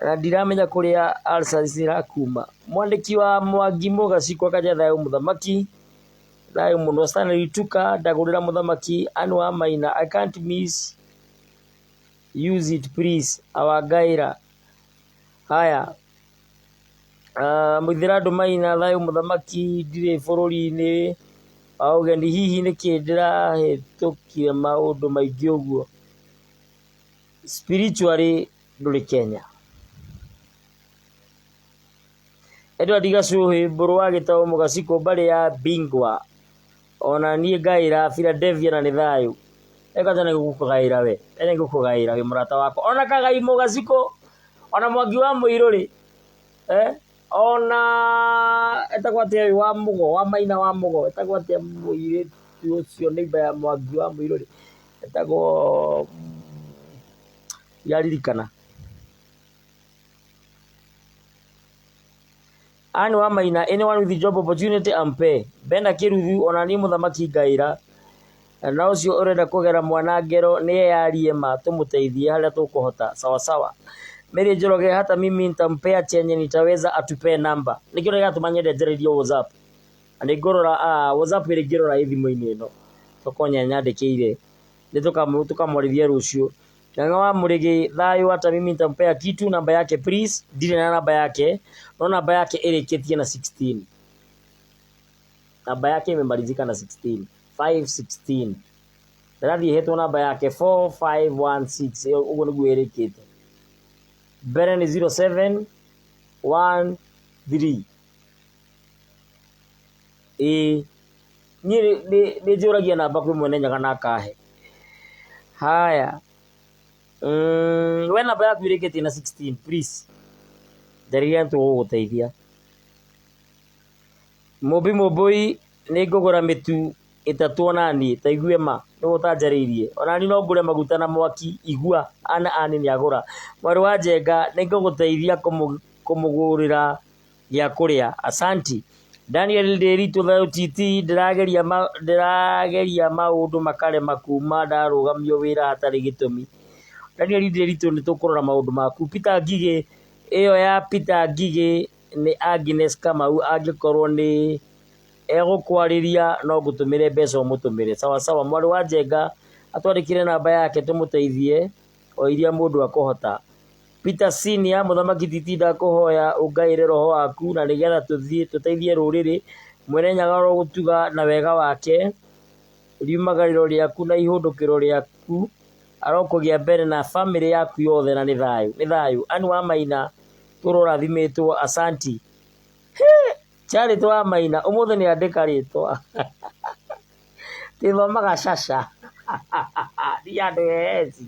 Na ndiramenya kũrĩa ulcers irakuma. Mwandĩki wa Mwangi Mũgacikũ akanjĩra thayũ mũthamaki. Thayũ mũno. Stanley Tuka ndagũrĩra mũthamaki. Anne wa Maina I can't miss use it please. Awangaĩra. Haya. Mũithĩra Maina thayũ mũthamaki ndirĩ bũrũri-inĩ wa ũgeni hihi nĩkĩ ndĩrahĩtũkire maũndũ maingĩ ũguo. Spiritually ndũrĩ Kenya. Edward Gacuhi Mbũrũ wa Gĩtaũ Mũgacikũ mbarĩ ya Bingwa ona niĩ ngaĩra Philadelphia na nĩ thayũ. Eka nĩ gũkũgaĩra we, nĩ ngũkũgaĩra wĩ mũrata wakwa. Ona kagai Mũgacikũ, ona Mwangi wa Mũirũrĩ, eh? Ona etagwo atĩa ũyũ wa Mũgo, wa Maina wa Mũgo, etagwo atĩa mũirĩtu ũcio neighbor ya Mwangi wa Mũirũrĩ, etagwo ndiaririkana. Anne wa Maina, anyone with job opportunity ampe. Benda Kĩruthu, ona niĩ mũthamaki ngaĩra. Na ũcio ũrenda kũgera mwana ngero nĩ eyarie ma tũmũteithie harĩa tũkũhota. Sawa sawa. Mary Njoroge, hata mimi nitampea chenye nitaweza atupee namba. Nĩkĩo gĩratũma nyende njarĩrie WhatsApp. Na nĩ ngũrora WhatsApp ĩrĩ ngĩrora ĩ thimũ-inĩ ĩno. Tokonya nyandĩkĩire. Nĩ tũkamwarĩria rũciũ. Ng'ang'a wa Mũrĩgĩ thayũ hata mimi nitampea kitu namba yake please. Ndirĩ na namba yake no namba yake ĩrĩkĩtie na 16. Namba yake imemalizika na 16. 516. Ndĩrathiĩ hetwo namba yake 4516 ũguo nĩguo ĩrĩkĩte. Mbere nĩ 0713. Ĩĩ niĩ nĩ njũragia namba kwĩ mwene Nyaga na akahe. Haya. We namba yaku ĩrĩkĩtie na 16 please. Njarĩria nĩ tũgũgũteithia. Mũmbi Mũmbũi nĩ ngũgũra mĩtu ĩtatũ onaniĩ ta igue ma nĩwe ũtanjarĩirie onaniĩ no ngũre maguta na mwaki igua ana ani nĩ agũra. Mwarĩ wa Njenga nĩ ngũgũteithia kũmũgũrĩra gĩa kũrĩa asanti. Daniel Ndĩritũ thayũ TT ndĩrageria maũndũ makarema kuma ndarũgamio wĩra hatarĩ gĩtũmi. Daniel Ndĩritũ nĩ tũkũrora maũndũ maku. Peter Ngigĩ ĩyo ya Peter Ngigĩ nĩ Agnes Kamau angĩkorwo nĩ egũkwarĩria no ngũtũmĩre mbeca ũmũtũmĩre. Sawa sawa. Mwarĩ wa Njenga atwandĩkĩre namba yake tũmũteithie o iria mũndũ akũhota. Peter Senior Mũthamaki Titi ndakũhoya ũngaĩre roho waku na nĩgetha tũthiĩ tũteithie rũrĩrĩ. Mwene Nyaga arogũtuga na wega wake riumagarĩro rĩaku na ihũndũkĩro rĩaku arokũgĩa mbere na bamĩrĩ yaku yothe na nĩ thayũ. Nĩ thayũ. Anne wa Maina tũra ũrathimĩtwo asanti. Charity wa Maina ũmũthĩ nĩ andĩka rĩtwa. Tĩthomaga caca. Niĩ andũ ezi.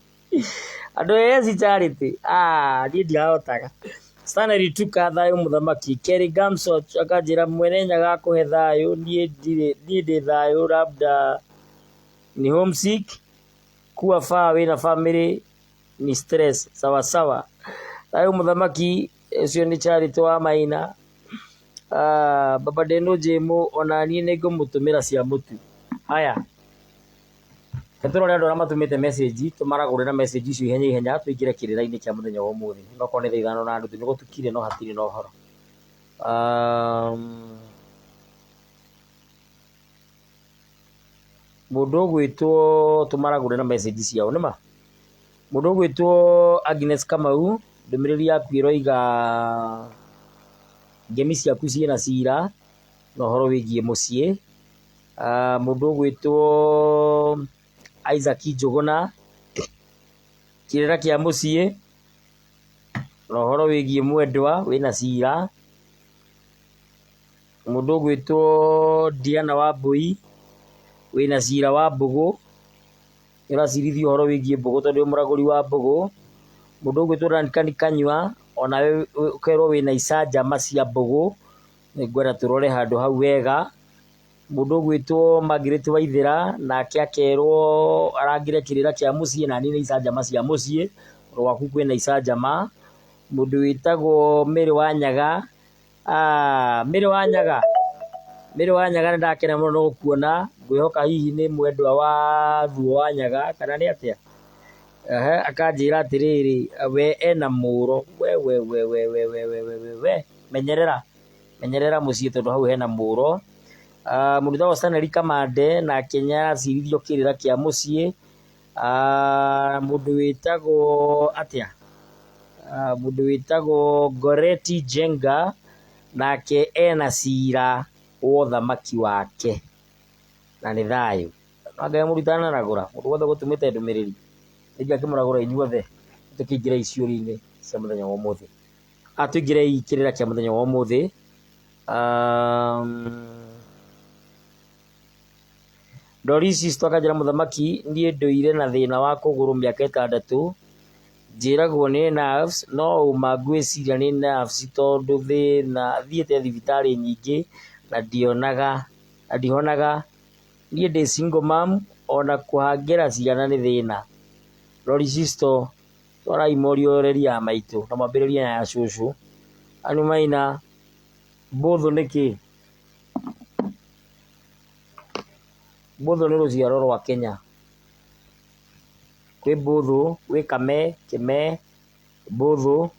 Andũ ezi Charity. Ah, niĩ ndiahotaga. Stanley Tuka thayũ mũthamaki. Kerry Gamso akanjĩra mwene Nyaga akũhe thayũ niĩ ndirĩ niĩ ndĩ thayũ labda ni homesick kuwa far wĩna family ni stress sawa sawa. Thayũ mũthamaki ũcio nĩ Charity wa Maina. Baba Ndĩnũ Njĩmũ ona niĩ nĩ ngũmũtũmĩra cia mũtu. Haya. Reke tũrore andũ arĩa matũmĩte message tũmaragũre na message icio ihenya ihenya tũingĩre kĩrĩra-inĩ kĩa mũthenya wa ũmũthĩ. Onokorwo nĩ thaa ithano na nuthu nĩ gũtukire no hatirĩ na ũhoro. Mũndũ ũgwĩtwo tũmaragũre na message ciao nĩma? Mũndũ ũgwĩtwo Agnes Kamau ndũmĩrĩri yaku ĩroiga ngemi ciaku ciĩna cira na ũhoro wĩgiĩ mũciĩ. Mũndũ ũgwĩtwo Isaac Njũgũna kĩrĩra kĩa mũciĩ na ũhoro wĩgiĩ mwendwa wĩna cira. Mũndũ ũgwĩtwo Diana Wambui wĩna cira wa mbũgũ nĩ ũracirithio ũhoro wĩgiĩ mbũgũ tondũ wĩ mũragũri wa mbũgũ. Mũndũ ũgwĩtwo Duncan Kanyua onawe ũkerwo wĩna icanjama cia mbũgũ nĩngwenda tũrore handũ hau wega. Mũndũ ũgwĩtwo Margaret Waithera nake akerwo arangĩre kĩrĩra kĩa mũciĩ na anine icanjama cia mũciĩ tondũ gwaku kwĩna icanjama. Mũndũ wĩtagwo Mary Wanyaga, Mary Wanyaga, Mary Wanyaga nĩ ndakena mũno nĩ gũkuona, ngwĩhoka hihi nĩ mwendwa wa Thuo Wanyaga kana nĩ atĩa? Ehe, akanjĩra atĩrĩrĩ we ena mũro, we we we we we we we we we we menyerera, menyerera mũciĩ tondũ hau hena mũro. Mũndũ wĩtagwo Stanley Kamande nake nĩ aracirithio kĩrĩra kĩa mũciĩ. Mũndũ wĩtagwo atĩa? Mũndũ wĩtagwo Goreti Njenga nake ena cira wa ũthamaki wake na nĩ thayũ. No Ngai mũrutanaragũra mũndũ wothe ũgũtũmĩte ndũmĩrĩri ningĩ akĩmũragũra inyuothe tũkĩingĩre iciũria-inĩ cia mũthenya wa ũmũthĩ. Tũingĩre kĩrĩra kĩa mũthenya wa ũmũthĩ. Doris Sisto akanjĩra mũthamaki niĩ ndũire na thĩna wa kũgũrũ mĩaka ĩtandatũ njĩragwo nĩ nerves no ũma ngwĩciria nĩ nerves tondũ thĩna thiĩte thibitarĩ nyingĩ na ndionaga na ndihonaga. Niĩ ndĩ single mom ona kũhangĩra ciana nĩ thĩna. Doris Sisto twarai mũriũ reri ya maitũ na mwambĩrĩrie na ya cũcũ. Anu Maina mbũthũ nĩ kĩ? Mbũthũ nĩ rũciaro rwa Kenya. Kwĩ mbũthũ, gwĩ kame, kĩme, mbũthũ,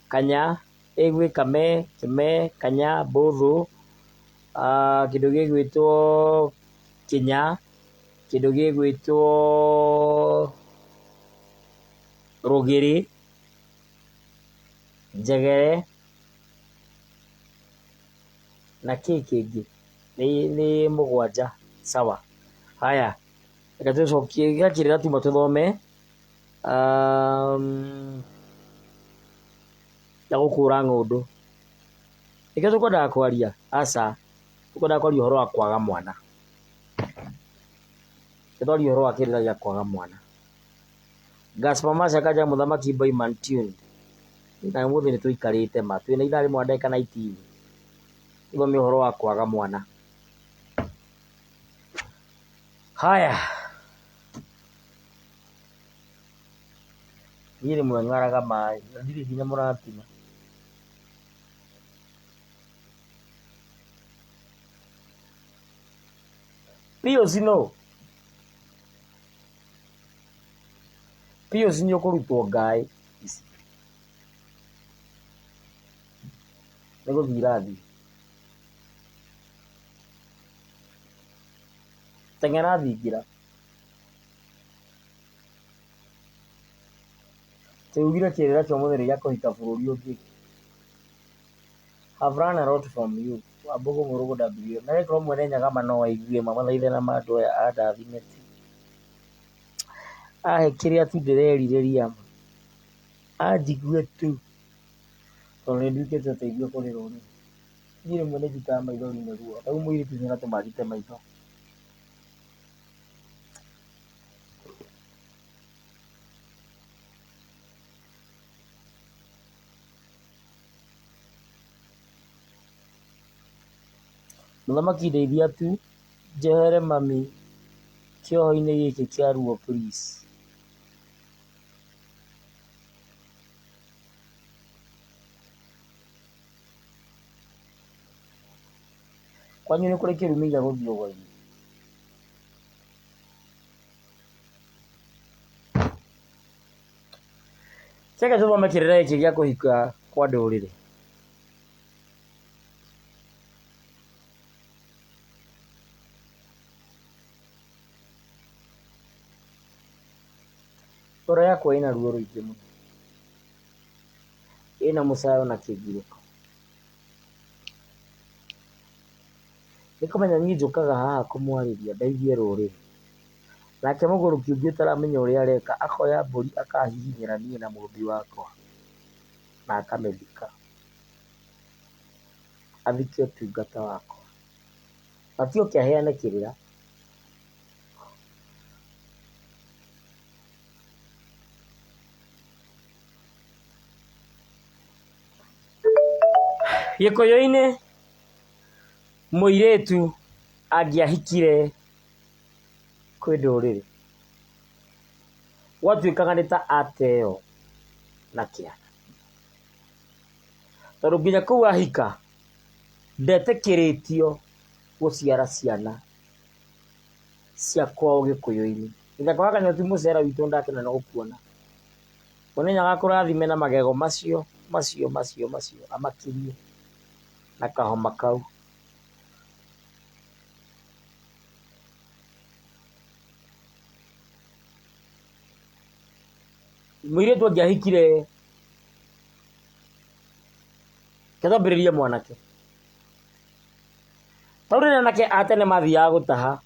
kanya, gwĩ kame, kĩme, kanya, mbũthũ, kĩndũ gĩgwĩtwo kĩnya, Kĩndũ gĩgwĩtwo rũgĩrĩ, njegere, na kĩ kĩngĩ? Nĩ mũgwanja, sawa. Haya, reke tũcokie gĩa kĩrĩra tuma tũthome gĩa gũkũra ng'ũndũ. Nĩkĩo tũkwendaga kwaria? Aca, tũkwendaga kwaria ũhoro wa kwaga mwana. Reke twarie ũhoro wa kĩrĩra gĩa kwaga mwana. Gaspar Macha Kanja Mũthamaki Boy Man Tuned. Na ũmũthĩ nĩ tũikarĩte ma, twĩna ithaa rĩmwe na ndagĩka 19. Tũthome ũhoro wa kwaga mwana. Haya. Niĩ rĩmwe ng'araga maĩ, na ndirĩ nginya mũratina. Pius nũ? Pius nĩ ũkũrutwo ngaĩ ici. Nĩ gũthiĩ irathiĩ. Teng'era thingira. Tũugire kĩrĩra kĩa ũmũthĩ nĩ gĩa kũhika bũrũri ũngĩ. Have learned a lot from you. Wambũgũ Mũrũgũ W. Na gĩkorwo mwene Nyaga ma no aigue ma mathaithana ma andũ aya andathime tu. Ahe kĩrĩa tu ndĩrerirĩria ma. Anjigue tu. Tondũ nĩ nduĩkĩte ũteithio kũrĩ rũrĩrĩ. Niĩ rĩmwe nĩ njitaga maithori nĩ ruo. Ta rĩu mũirĩtu ũcio nĩ atũma njite maitho. Mũthamaki ndeithia tu njehere mami kĩoho-inĩ gĩkĩ kĩa ruo please. Kwanyu nĩ kũrĩ kĩrumi gĩa gũthiĩ ũgoi-inĩ? Reke tũthome kĩrĩra gĩkĩ gĩa kũhika kwa ndũrĩrĩ. Ngoro yakwa ĩna ruo rũingĩ mũno, ĩna mũcayo na kĩgirĩko. Nĩ kũmenya niĩ njũkaga haha kũmwarĩria ndeithie rũrĩrĩ. Nake mũgũrũki ũngĩ ũtaramenya ũrĩa areka akoya mbũri akahihinyĩra niĩ na mũmbi wakwa na akamĩthika. Athike ũtungata wakwa. Na ti oke aheane kĩrĩra. Gĩkũyũ-inĩ mũirĩtu angĩahikire kwĩ ndũrĩrĩ, gwatuĩkaga nĩ ta ateo na kĩanda. Tondũ nginya kũu ahika ndetĩkĩrĩtio gũciara ciana cia kwao gĩkũyũ-inĩ. Gĩthaka wa Kanyoti mũcera witũ nĩndakena nĩ gũkuona. Mwene Nyaga akũrathime na magego macio macio macio macio amakirie na kahoma kau. Mũirĩtu angĩahikire, reke twambĩrĩrie mwanake. Tondũ rĩrĩa anake a tene mathiaga gũtaha,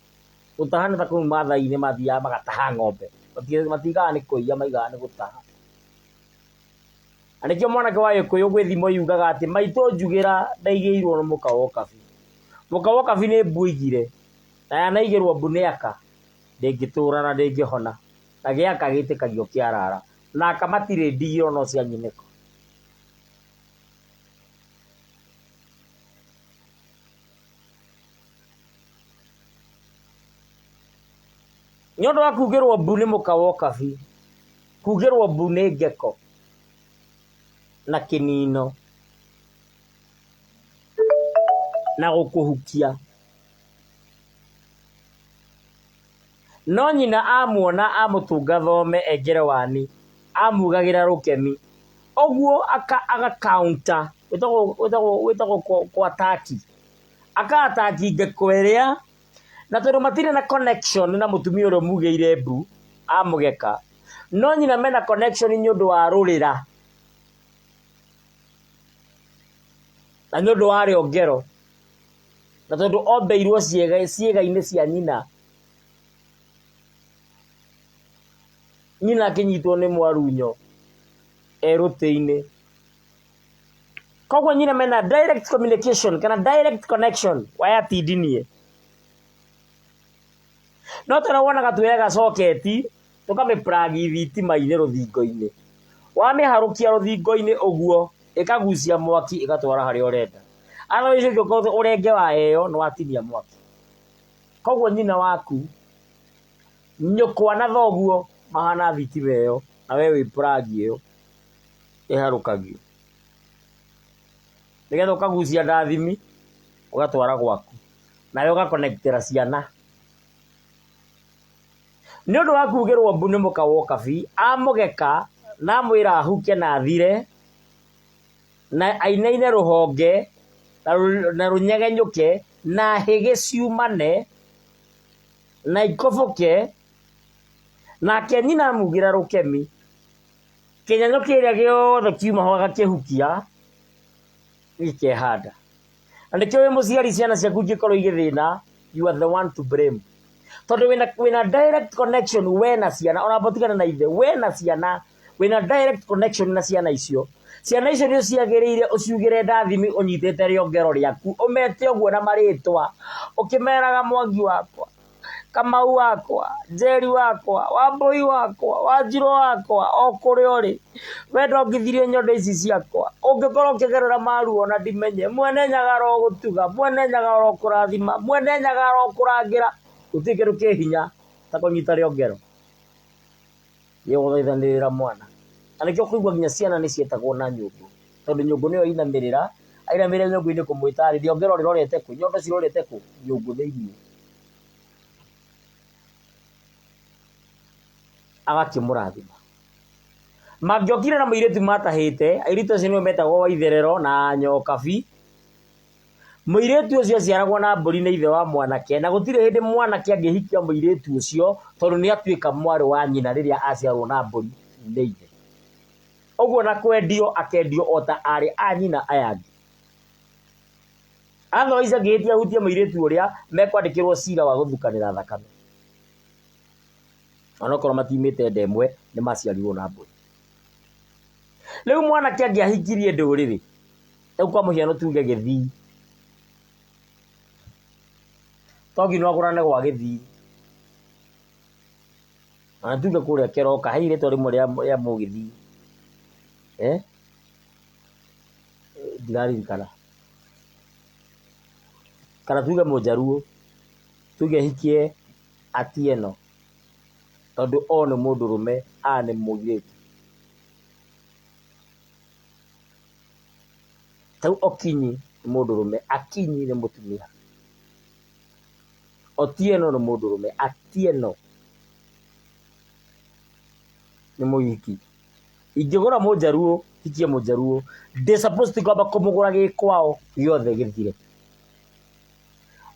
gũtaha nĩ ta kũu mathai-inĩ mathiaga magataha ng'ombe, matiugaga nĩ kũiya maugaga nĩ gũtaha. Na nĩkĩo mwanake wa gĩkũyũ gwĩ thimo yugaga atĩ maitũ njugĩra ndaigĩirwo nĩ mũka wa ũkabi. Mũka wa ũkabi nĩ mbu aigire, na yanaigĩrwo mbu nĩ aka, ndĩngĩtũra na ndĩngĩhona. Na gĩaka gĩtĩkagio kĩarara. Na aka matirĩ ndigiro no cia nyinĩko. Nĩ ũndũ wa kugĩrwo mbu nĩ mũka wa ũkabi, kugĩrwo mbu nĩ ngeko na kĩnino na gũkũhukia. No nyina amuona amũtũnga thome e ngerewani amugagĩra rũkemi. Ũguo aga counter wĩtagwo kũ attack. Aka attack ngeko ĩrĩa. Na tondũ matirĩ na connection na mũtumia ũrĩa ũmugĩire mbu amũgeka, no nyina mena connection nĩ ũndũ wa rũrĩra na nĩ ũndũ wa rĩongero na tondũ ombeirwo ciĩga-inĩ cia nyina. Nyina akĩnyitwo nĩ mwarunyo e rũtĩ-inĩ. Koguo nyina mena direct communication kana direct connection waya ti ndinie. No ta ũrĩa wonaga tuoyaga coketi tũkamĩ plug thitima-inĩ rũthingo-inĩ. Wamĩharũkia rũthingo-inĩ ũguo ĩkagucia mwaki ĩgatwara harĩa ũrenda. Otherwise ũngĩkorwo ũrenge waya ĩyo nĩ watinia mwaki. Koguo nyina waku, nyũkwa na thoguo mahana thitima ĩyo na we wĩ plug ĩyo ĩharũkagio. Nĩgetha ũkagucia ndathimi ũgatwara gwaku nawe ũgakonekitĩra ciana. Nĩ ũndũ wa kugĩrwo mbu nĩ mũka wa Ũkabi, amũgeka na amwĩra ahuke na athire na ainaine rũhonge na rũnyegenyũke na hĩgĩ ciumane na ikobũke, nake nyina amugĩra rũkemi, kĩnyanyũ kĩrĩa gĩothe kiuma ho agakĩhukia gĩkehanda. Na nĩkĩo wĩ mũciari ciana ciaku ingĩkorwo igĩthĩna, you are the one to blame. Tondũ wĩna direct connection we na ciana, ona amba ũtigane na ithe, we na ciana, wĩna direct connection na ciana icio. Ciana icio nĩ ũciagĩrĩire ũciugĩre ndathimi ũnyitĩte rĩongero rĩaku, ũmete ũguo na marĩtwa, ũkĩmeraga Mwangi wakwa, Kamau wakwa, Njeri wakwa, Wambũi wakwa, Wanjirũ wakwa, o kũrĩa ũrĩ, we ndongithirie nyondo ici ciakwa, ũngĩkorwo ũkĩgerera maruo na ndimenye, Mwene Nyaga arogũtuga, Mwene Nyaga arokũrathima, Mwene Nyaga arokũrangĩra, gũtirĩ kĩndũ kĩ hinya ta kũnyita rĩongero gĩgũthaithanĩrĩra mwana. Na nĩkĩo ũkũigua nginya ciana nĩ cietagwo na nyũngũ, tondũ nyũngũ nĩyo inamĩrĩra, ainamĩrĩra nyũngũ-inĩ kũmwĩta rĩ, rĩongero rĩrorete kũ? Nyondo cirorete kũ? Nyũngũ thĩiniĩ. Agakĩmũrathima. Mangĩokire na mũirĩtu matahĩte, airĩtu acio nĩo metagwo Waitherero na Nyokabi. Mũirĩtu ũcio aciaragwo na mbũri nĩ ithe wa mwanake, na gũtirĩ hĩndĩ mwanake angĩhikia mũirĩtu ũcio tondũ nĩ atuĩka mwarĩ wa nyina rĩrĩa aciarwo na mbũri nĩ ithe. Ũguo na kwendio akendio o ta arĩ a nyina aya angĩ. Otherwise angĩhĩtia ahutie mũirĩtu ũrĩa, mekwandĩkĩrwo cira wa gũthukanĩra thakame. Onokorwo matiumĩte nda ĩmwe, nĩ maciarirwo na mbũri. Rĩu mwanake angĩahikirie ndũrĩrĩ, rĩu kwa mũhiano tuge Gĩthii, to nginya ũgũrane gwa Gĩthii, ona tuge kũrĩa Keroka, he irĩtwa rĩmwe rĩa Mũgĩthii, eh, ndiraririkana, kana tuge Mũjaruo, tuge hikie Atieno, tondũ o nĩ mũndũrũme, a nĩ mũirĩtu. Tarĩu Okinyi nĩ mũndũrũme, Akinyi nĩ mũtumia. Otieno nĩ mũndũrũme, Atieno nĩ mũhiki. Ingĩgũra mũjaruo, hikie mũjaruo, ndĩ supposed kwamba kũmũgũra gĩ kwao gĩothe gĩthire.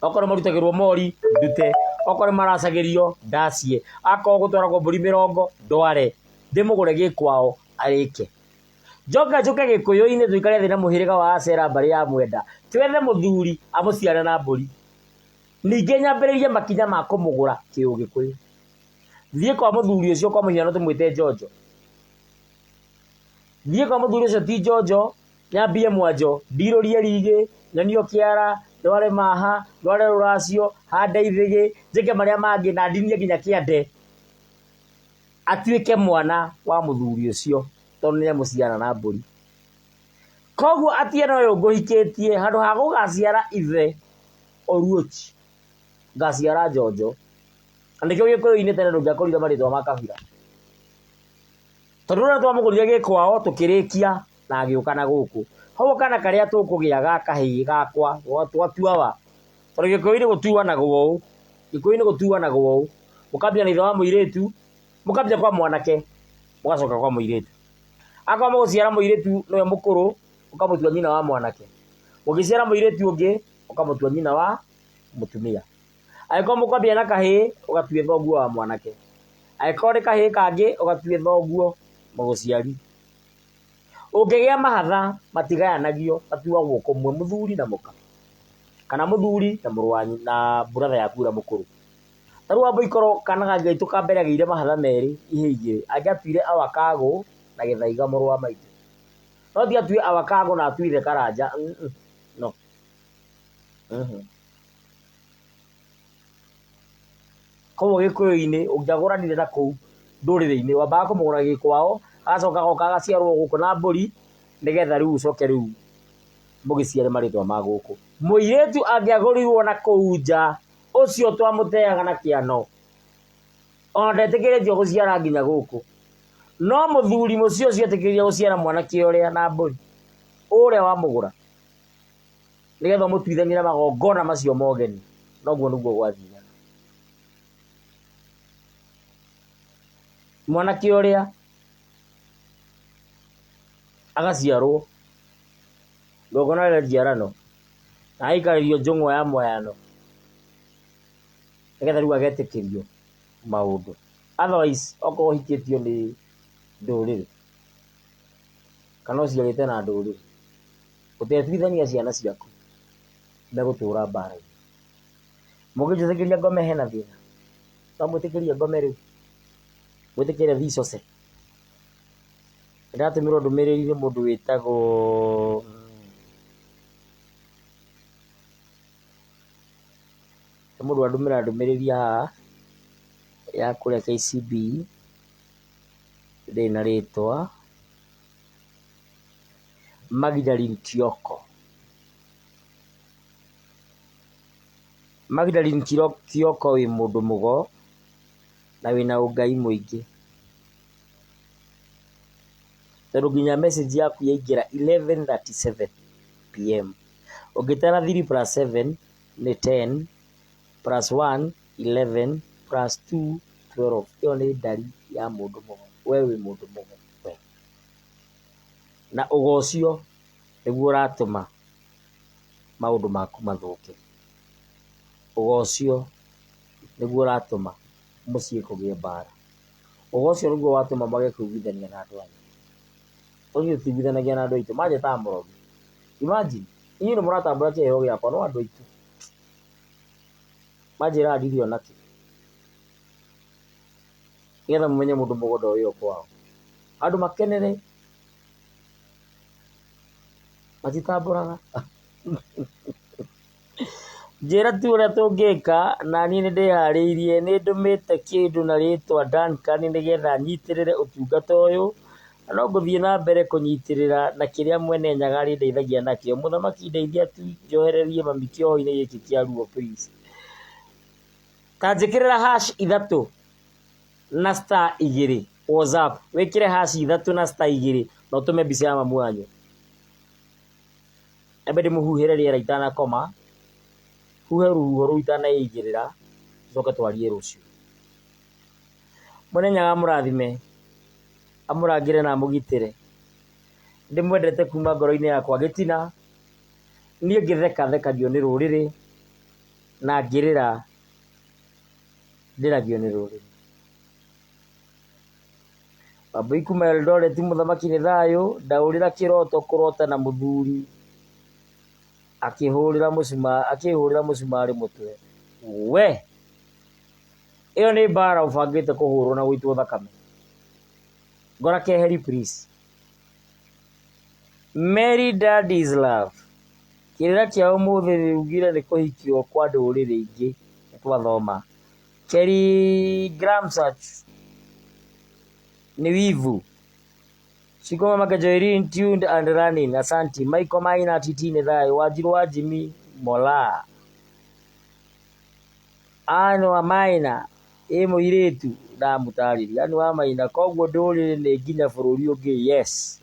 Okorwo marutagĩrwo mori, ndute. Okorwo nĩ maracagĩrio, ndacie. Akorwo gũtwaragwo mbũri mĩrongo, ndware. Ndĩmũgũre gĩ kwao arĩke. Njoke njũke gĩkũyũ-inĩ tũikare thĩ na mũhĩrĩga wa Acera mbarĩ ya Mwenda, twethe mũthuri amũciare na mbũri. Ningĩ nyambĩrĩrie makinya ma kũmũgũra kĩũgĩkũyũ. Thiĩ kwa mũthuri ũcio kwa mũhiano tũmwĩte Njonjo. Thiĩ kwa mũthuri ũcio ti Njonjo, nyambie mwanjo, ndirũrie rigĩ, nyonio kĩara, ndware maha, ndware rũracio, hande ithĩgĩ, njĩke marĩa mangĩ na ndinie nginya kĩande. Atuĩke mwana wa mũthuri ũcio tondũ nĩ amũciara na mbũri. Koguo Atieno ũyũ ngũhikĩtie handũ ha gũgaciara ithe Oruoch, ngaciara Njonjo. Na nĩkĩo gĩkũyũ-inĩ tene ndũngĩakorire marĩtwa ma kabira. Tondũ ũrĩa twamũgũrire gĩ kwao tũkĩrĩkia na agĩũka na gũkũ. Koguo kana karĩa tũkũgĩa ga kahĩĩ gakwa twatuawa, tondũ gĩkũyũ-inĩ gũtuanagwo ũũ, gĩkũyũ-inĩ gũtuanagwo ũũ, mũkambia na ithe wa mũirĩtu, mũkambia kwa mwanake, mũgacoka kwa mũirĩtu. Akorwo mũgũciara mũirĩtu nĩwe mũkũrũ, ũkamũtua nyina wa mwanake. Ũngĩciara mũirĩtu ũngĩ, ũkamũtua nyina wa mũtumia. Angĩkorwo mũkwambia na kahĩĩ, ũgatue thoguo wa mwanake. Angĩkorwo nĩ kahĩĩ kangĩ, ũgatue thoguo mũgũciari. Ũngĩgĩa mahatha matigayanagio, matuagwo kũmwe, mũthuri na mũka, kana mũthuri na mũrũ wa na brother yaku ũrĩa mũkũrũ. Ta rĩu Wambũi korwo kana gaitũ ka mbere agĩire mahatha merĩ, ihĩĩ igĩrĩ, angĩatuire awa Kagũ na Gĩthaiga mũrũ wa maitũ. No ti atue awa Kagũ na atue ithe Karanja, no. Koguo gĩkũyũ-inĩ ũngĩagũranire na kũu ndũrĩrĩ-inĩ wambaga kũmũgũra gĩkwao agacoka agoka agaciarwo gũkũ na mbũri nĩgetha rĩu ũcoke rĩu mũgĩciare marĩtwa ma gũkũ. Mũirĩtu angĩagũrirwo na kũu nja ũcio twamũteaga na kĩano ona ndetĩkĩrĩtio gũciara nginya gũkũ. No mũthuri mũciĩ ũcio etĩkĩrire gũciara mwanake ũrĩa na mbũri ũrĩa wamũgũra nĩgetha ũmũtuithanie na magongona macio ma ũgeni. Noguo nĩguo gwathiaga. Mwanake ũrĩa agaciarwo igongona rĩa njiarano na agaikarĩrio njũng'wa ya mwayano nĩgetha rĩu agetĩkĩrio maũndũ. Otherwise okorwo ũhikĩtio nĩ ndũrĩrĩ kana ũciarĩte na ndũrĩrĩ, ũtetuithania ciana ciaku megũtũra mbara-inĩ. Mũngĩnjĩtĩkĩria ngome hena thĩna? No mwĩtĩkĩrie ngome rĩu? Mwĩtĩkĩre thiĩ cose? Nĩndatũmĩrwo ndũmĩrĩri nĩ mũndũ wĩtagwo nĩ mũndũ wandũmĩra ndũmĩrĩri haha ya kũrĩa KCB, ndĩrĩ na rĩtwa, Magdalene Kioko. Magdalene Kioko wĩ mũndũ mũgo na wĩna ũngai mũingĩ. Tondũ nginya message yaku yaingĩra 11:37 pm. Ũngĩtara 3 plus 7 nĩ 10 plus 1 11 plus 2 12. Ĩyo nĩ ndari ya mũndũ mũgo. We wĩ mũndũ mũgo we. Na ũgo ũcio nĩguo ũratũma maũndũ maku mathũke. Ũgo ũcio nĩguo ũratũma mũciĩ kũgĩe mbara. Ũgo ũcio nĩguo watũma mwage kũiguithania na andũ anyu. Tondũ ithuĩ tũtiiguithanagia na andũ aitũ, manjĩtaga mũrogi. Imagine, inyuĩ nĩ mũratambũra kĩheo gĩakwa no andũ aitũ manjĩraga ndirĩ ona kĩ. Nĩgetha mũmenye mũndũ mũgo ndoĩo kwao. Andũ makenere matitambũraga. Njĩra tu ũrĩa tũngĩka na niĩ nĩ ndĩharĩirie. Nĩ ndũmĩte kĩndũ na rĩtwa Duncan nĩgetha nyitĩrĩre ũtungata ũyũ na no ngũthiĩ na mbere kũnyitĩrĩra na kĩrĩa mwene Nyaga arĩndeithagia nakĩo. Mũthamaki ndeithia tu njohererie mami kĩoho-inĩ gĩkĩ kĩa ruo please. Ta njĩkĩrĩra hash ithatũ na star igĩrĩ WhatsApp. Wĩkĩre hash ithatũ na star igĩrĩ na ũtũme mbica ya mamu wanyu. Nyambe ndĩmũhuhĩre rĩera itanakoma, huhe rũhuho rũu itanaigĩrĩra, tũcoke twarie rũciũ. Mwene Nyaga amũrathime, amũrangĩre na amũgitĩre. Ndĩmwendete kuma ngoro-inĩ yakwa gĩtina, niĩ ngĩtheka thekagio nĩ rũrĩrĩ, na ngĩrĩra ndĩragio nĩ rũrĩrĩ. Wambũi kuma Eldoret mũthamaki nĩ thayũ, ndaũrĩra kĩroto kũrota na mũthuri akĩhũrĩra akĩhũrĩra mũcumarĩ mũtwe. We! Ĩyo nĩ mbara ũbangĩte kũhũrwo na gũitwo thakame. Ngora keheri please. Mary Daddy's Love. Kĩrĩra kĩa ũmũthĩ ugire nĩ kũhikio kwa ndũrĩrĩ ingĩ nĩ twathoma. Kelly Gramsach ni wivu. Shikoma Makajoirin tuned and running. Asanti. Michael Maina TT nĩ thayũ. Wanjiru wa Jimmy Mola. Anne wa Maina ĩ mũirĩtu ndamũtarĩria. Anne wa Maina koguo ndũrĩrĩ nĩ nginya bũrũri ũngĩ yes.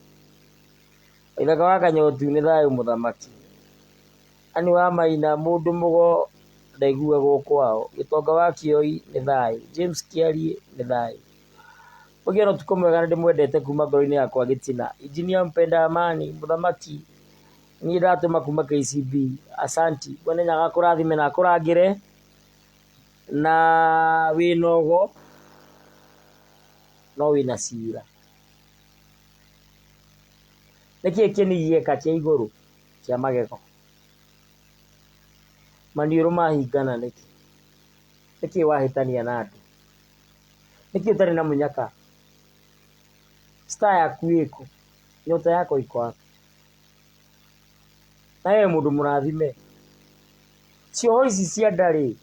Waithaka wa Kanyotu nĩ thayũ mũthamaki. Anne wa Maina mũndũ mũgo ndaiguagwo kwao. Gĩtonga wa Kĩoi nĩ thayũ. James Kĩariĩ nĩ thayũ. Mũgĩe na ũtukũ mwega na ndĩmwendete kuma ngoro-inĩ yakwa gĩtina. Engineer Mpenda Amani mũthamaki niĩ ndatũma kuma KCB. Asanti. Mwene Nyaga akũrathime na akũrangĩre. Na wĩna ũgo no wĩna cira. Nĩkĩĩ kĩni gĩeka kĩa igũrũ kĩa magego? Maniũrũ mahingana nĩkĩ? Nĩkĩĩ wahĩtania na andũ? Nĩkĩĩ ũtarĩ na mũnyaka? Star yaku ĩkũ? Nyota yako iko wapi? Na we mũndũ mũrathime. Cioho ici cia nda rĩ,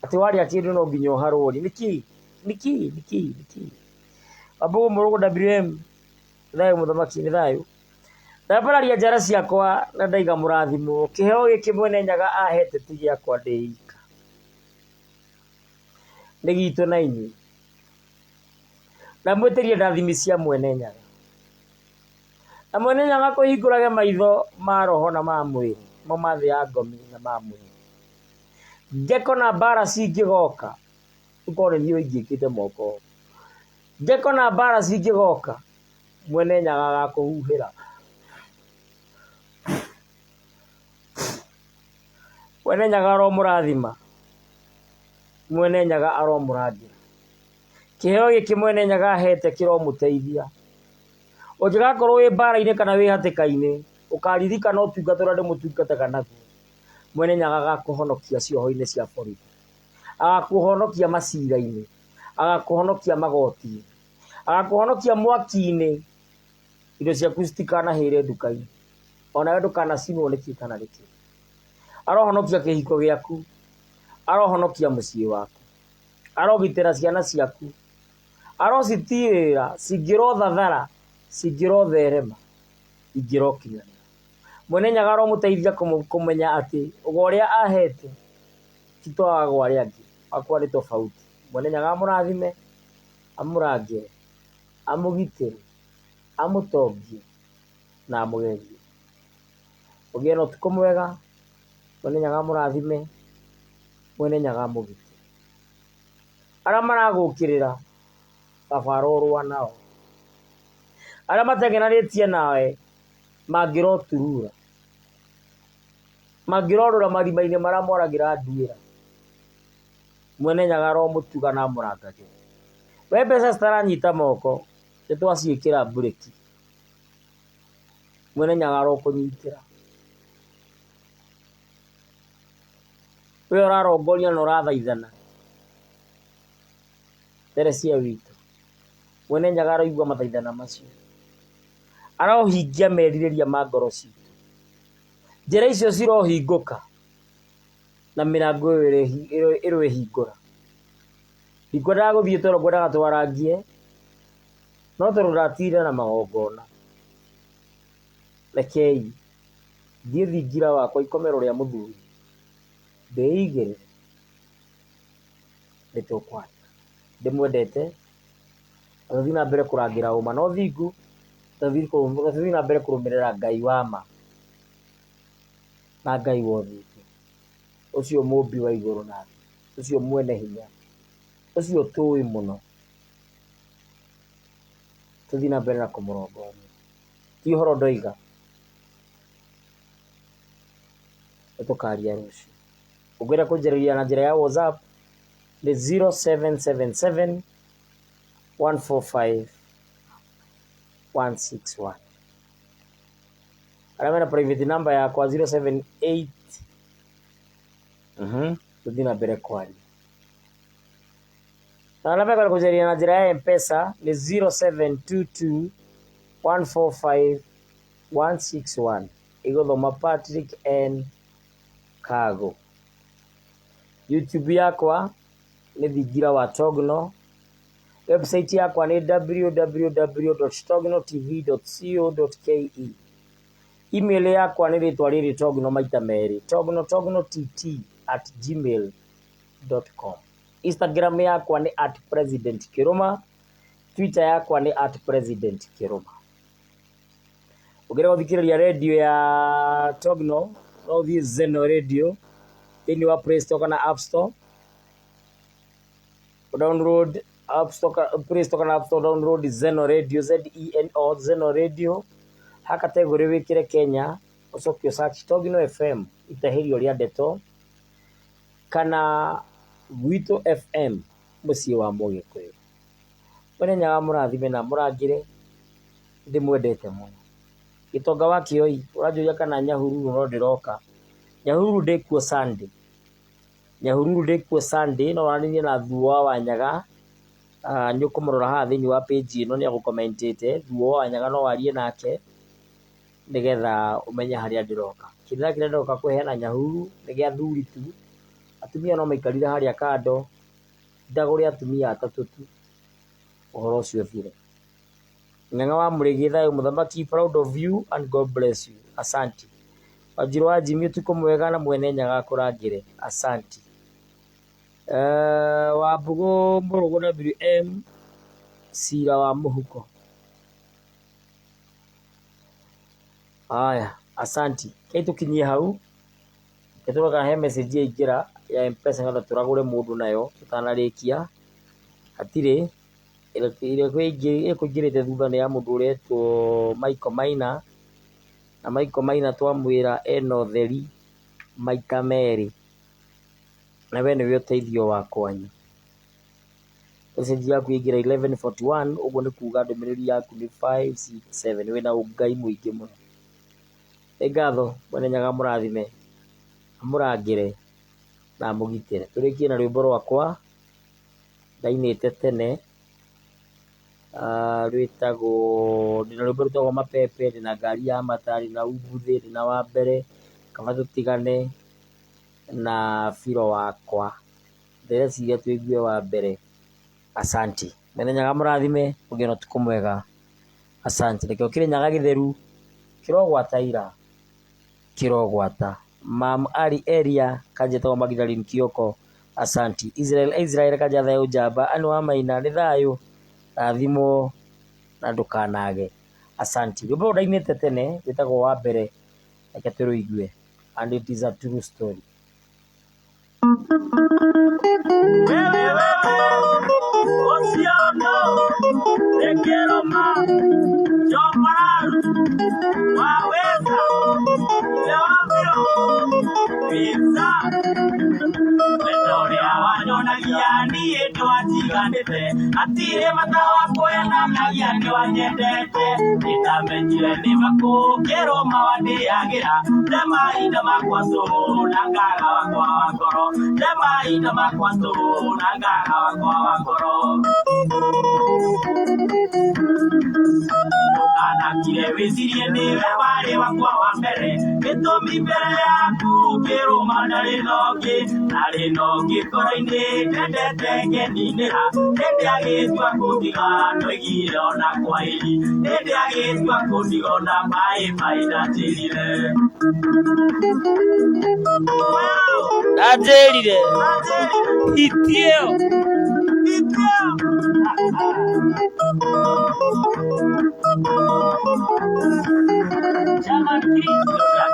atĩ warĩa kĩndũ no nginya ũharwo rĩ, nĩkĩ? Nĩkĩ? Nĩkĩ? Nĩkĩ? Wambũgũ Mũrũgũ WM, thayũ mũthamaki nĩ thayũ. Ndambararia njara ciakwa na ndaiga mũrathimwo, kĩheo gĩkĩ mwene Nyaga ahete ti gĩakwa ndĩ ika. Nĩ gitũ na inyuĩ. Ndamwĩtĩria ndathimi cia mwene Nyaga. Na mwene Nyaga akũhingũrage maitho ma roho na ma mwĩrĩ, mo ma thĩ ya ngomi na ma mwĩrĩ. Ngeko na mbara cingĩgoka, ũkorwo nĩ niĩ ũingĩkĩte moko. Ngeko na mbara cingĩgoka, mwene Nyaga agakũhuhĩra. Mwene Nyaga aromũrathima, mwene Nyaga aromũrangĩra. Kĩheo gĩkĩ mwene Nyaga ahete kĩromũteithia. Ũngĩgakorwo wĩ mbara-inĩ kana wĩ hatĩka-inĩ, ũkaririkana ũtungata ũrĩa ndĩmũtungataga naguo. Mwene Nyaga agakũhonokia cioho-inĩ cia borithi, agakũhonokia macira-inĩ, agakũhonokia magoti-inĩ, agakũhonokia mwaki-inĩ, indo ciaku citikanahĩre nduka-inĩ, onawe ndũkanacinwo nĩ kĩ kana nĩ kĩ. Arohonokia kĩhiko gĩaku, arohonokia mũciĩ waku, arogitĩra ciana ciaku, arocitirĩrĩra cingĩrothathara, cingĩrotherema, ingĩrokinyanĩra. Mwene Nyaga aromũteithia kũmenya atĩ ũgo ũrĩa ahete ti ta wa ago arĩa angĩ, wakwa nĩ tofauti. Mwene Nyaga amũrathime, amũrangĩre, amũgitĩre, amũtongie na amũgerie. Mũgĩe na ũtukũ mwega, Mwene Nyaga amũrathime, Mwene Nyaga amũgitĩre. Arĩa maragũkĩrĩra, baba arorũa nao. Arĩa matengeranĩtie nawe, mangĩroturura, mangĩrorũra marima-inĩ marĩa moragĩra nduĩra. Mwene Nyaga aromũtuga na amũrangagĩre. We mbeca citaranyita moko, nĩ twaciĩkĩra mburĩki. Mwene Nyaga arokũnyitĩra. We ũrarongoria na ũrathaithana, Teresia witũ, Mwene Nyaga aroigua mathaithana macio. Arohingia merirĩria ma ngoro citũ. Njĩra icio cirohingũka na mĩrango ĩyo ĩroĩhingũra. Ndikwendaga gũthiĩ toro ngwendaga twarangie, no tondũ ndatinda na magongona, rekei thiĩ thingira wakwa ikomero rĩa mũthuri ndĩigĩrĩre nĩ tũkwaria. Ndĩmwendete na tũthiĩ na mbere kũrangĩra ũma na ũthingu, tũthiĩ na mbere kũrũmĩrĩra Ngai wa ma na Ngai wa ũthingu, ũcio mũmbi wa igũrũ na thĩ, ũcio mwene hinya, ũcio ũtũĩ mũno. Tũthiĩ na mbere na kũmũrongoria. Ti ũhoro ndoiga, nĩ tũkaria rũciũ. Ũngĩenda kũnjarĩria na njĩra ya WhatsApp nĩ 0777 145 161. Arĩa mena private number yakwa 078 tũthiĩ na mbere kwaria. Na arĩa mekwenda kũnjarĩria na njĩra ya M-Pesa nĩ 0722 145 161. Ĩgũthoma Patrick N Kago. YouTube yakwa nĩ Thingira wa Togno. Website yakwa nĩ www.tognotv.co.ke. Email yakwa nĩ rĩtwa rĩrĩ Togno maita merĩ, togno togno tt at gmail dot com. Instagram yakwa nĩ at president Kĩrũma, Twitter yakwa nĩ at president Kĩrũma. Ũngĩenda gũthikĩrĩria redio ya Togno no ũthiĩ Zeno Radio thĩinĩ wa Play Store kana App Store, download App Store, Play Store kana App Store download Zeno Radio Z E N O Zeno Radio, ha category wĩkĩre Kenya, ũcoke ũ search Togno FM itahĩrio rĩa ndeto kana Gwitũ FM, mũciĩ wa Mũgĩkũyũ. Mwene Nyaga amũrathime na amũrangĩre, nĩndĩmwendete mũno. Gĩtonga wa Kĩoi, ũranjũria kana Nyahururu no ndĩroka. Nyahururu ndĩkuo Sunday. Nyahururu ndĩkuo Sunday, no waranĩrie na Thuo wa Wanyaga, nĩ ũkũmũrora haha thĩinĩ wa page ĩno nĩ agũ comment ĩte, Thuo wa Wanyaga no warie nake, nĩgetha ũmenye harĩa ndĩroka. Kĩrĩra kĩrĩa ndĩroka kũheana Nyahururu nĩ gĩa athuri tu, atumia no maikarire harĩa kando, ndagũre atumia atatũ tu, ũhoro ũcio ũthire. Ng'ang'a wa Mũrĩithi thayũ mũthamaki proud of you and God bless you. Asanti. Wanjirũ wa Jimmy ũtukũ mwega na mwene Nyaga akũrangĩre. Asanti. Wambũgũ Mũrũgũ WM cira wa mũhuko. Haya, asanti. Reke tũkinyie hau. Reke tũrore kana he message yaingĩra ya M-Pesa nĩgetha tũragũre mũndũ nayo tũtanarĩkia. Hatirĩ. Ĩrĩa ĩkũingĩrĩte thutha nĩ ya mũndũ ũretwo Michael Maina, na Michael Maina twamwĩra ena ũtheri maita merĩ, na we nĩwe ũteithio wa kwanyu. Message yaku yaingĩra 11:41 ũguo nĩ kuga ndũmĩrĩri yaku nĩ 5 6 7 wĩna ũngai mũingĩ mũno. Nĩ ngatho Mwene Nyaga amũrathime, amũrangĩre na amũgitĩre. Tũrĩkie na rwĩmbo rwakwa ndainĩte tene rwĩtagwo, ndĩna rwĩmbo rwĩtagwo Mapepe, ndĩna ngari ya mata, ndĩna umbuthĩ, ndĩna wa mbere, kaba tũtigane na biro wakwa. Ndĩreciria tũigue wa mbere. Asanti. Mwene Nyaga amũrathime, mũgĩe na ũtukũ mwega. Asanti. Nĩkĩo Kĩrĩnyaga gĩtheru kĩrogwata ira, kĩrogwata. Mam Ali Eria kanja etagwo Magdalene Kioko. Asanti. Israel Israel kanja thayũ njamba. Anne wa Maina nĩ thayũ, rathimwo na ndũkanage. Asanti. Rwĩmbo rũrũ ndainĩte tene rwĩtagwo wa mbere, reke tũrũigue. And it is a true story. Wewe wewe Ociono Ekeroma Jomaral Waweza Leovio Pizza Wendo ũrĩa wanyonagia niĩ ndwatiganĩte hatirĩ bata wa kuonanagia nĩwanyendete nĩndamenyire nĩ makũkĩrũma wandĩagĩra nde mahinda makwa tũhũ na ngaga wakwa wa ngoro nde mahinda makwa tũhũ na ngaga wakwa wa ngoro ndũkanakire wĩcirie nĩwe warĩ wakwa wa mbere gĩtũmi mbere yaku kĩrũma ndarĩ na ũngĩ ndarĩ na ũngĩ ngoro-inĩ ndendete ngeninĩra hĩndĩ agĩtua kũndiga ndoigire ona kwaheri hĩndĩ agĩtua kũndiga ona maĩ maĩ ndanjĩrire Ndanjĩrire hiti ĩyo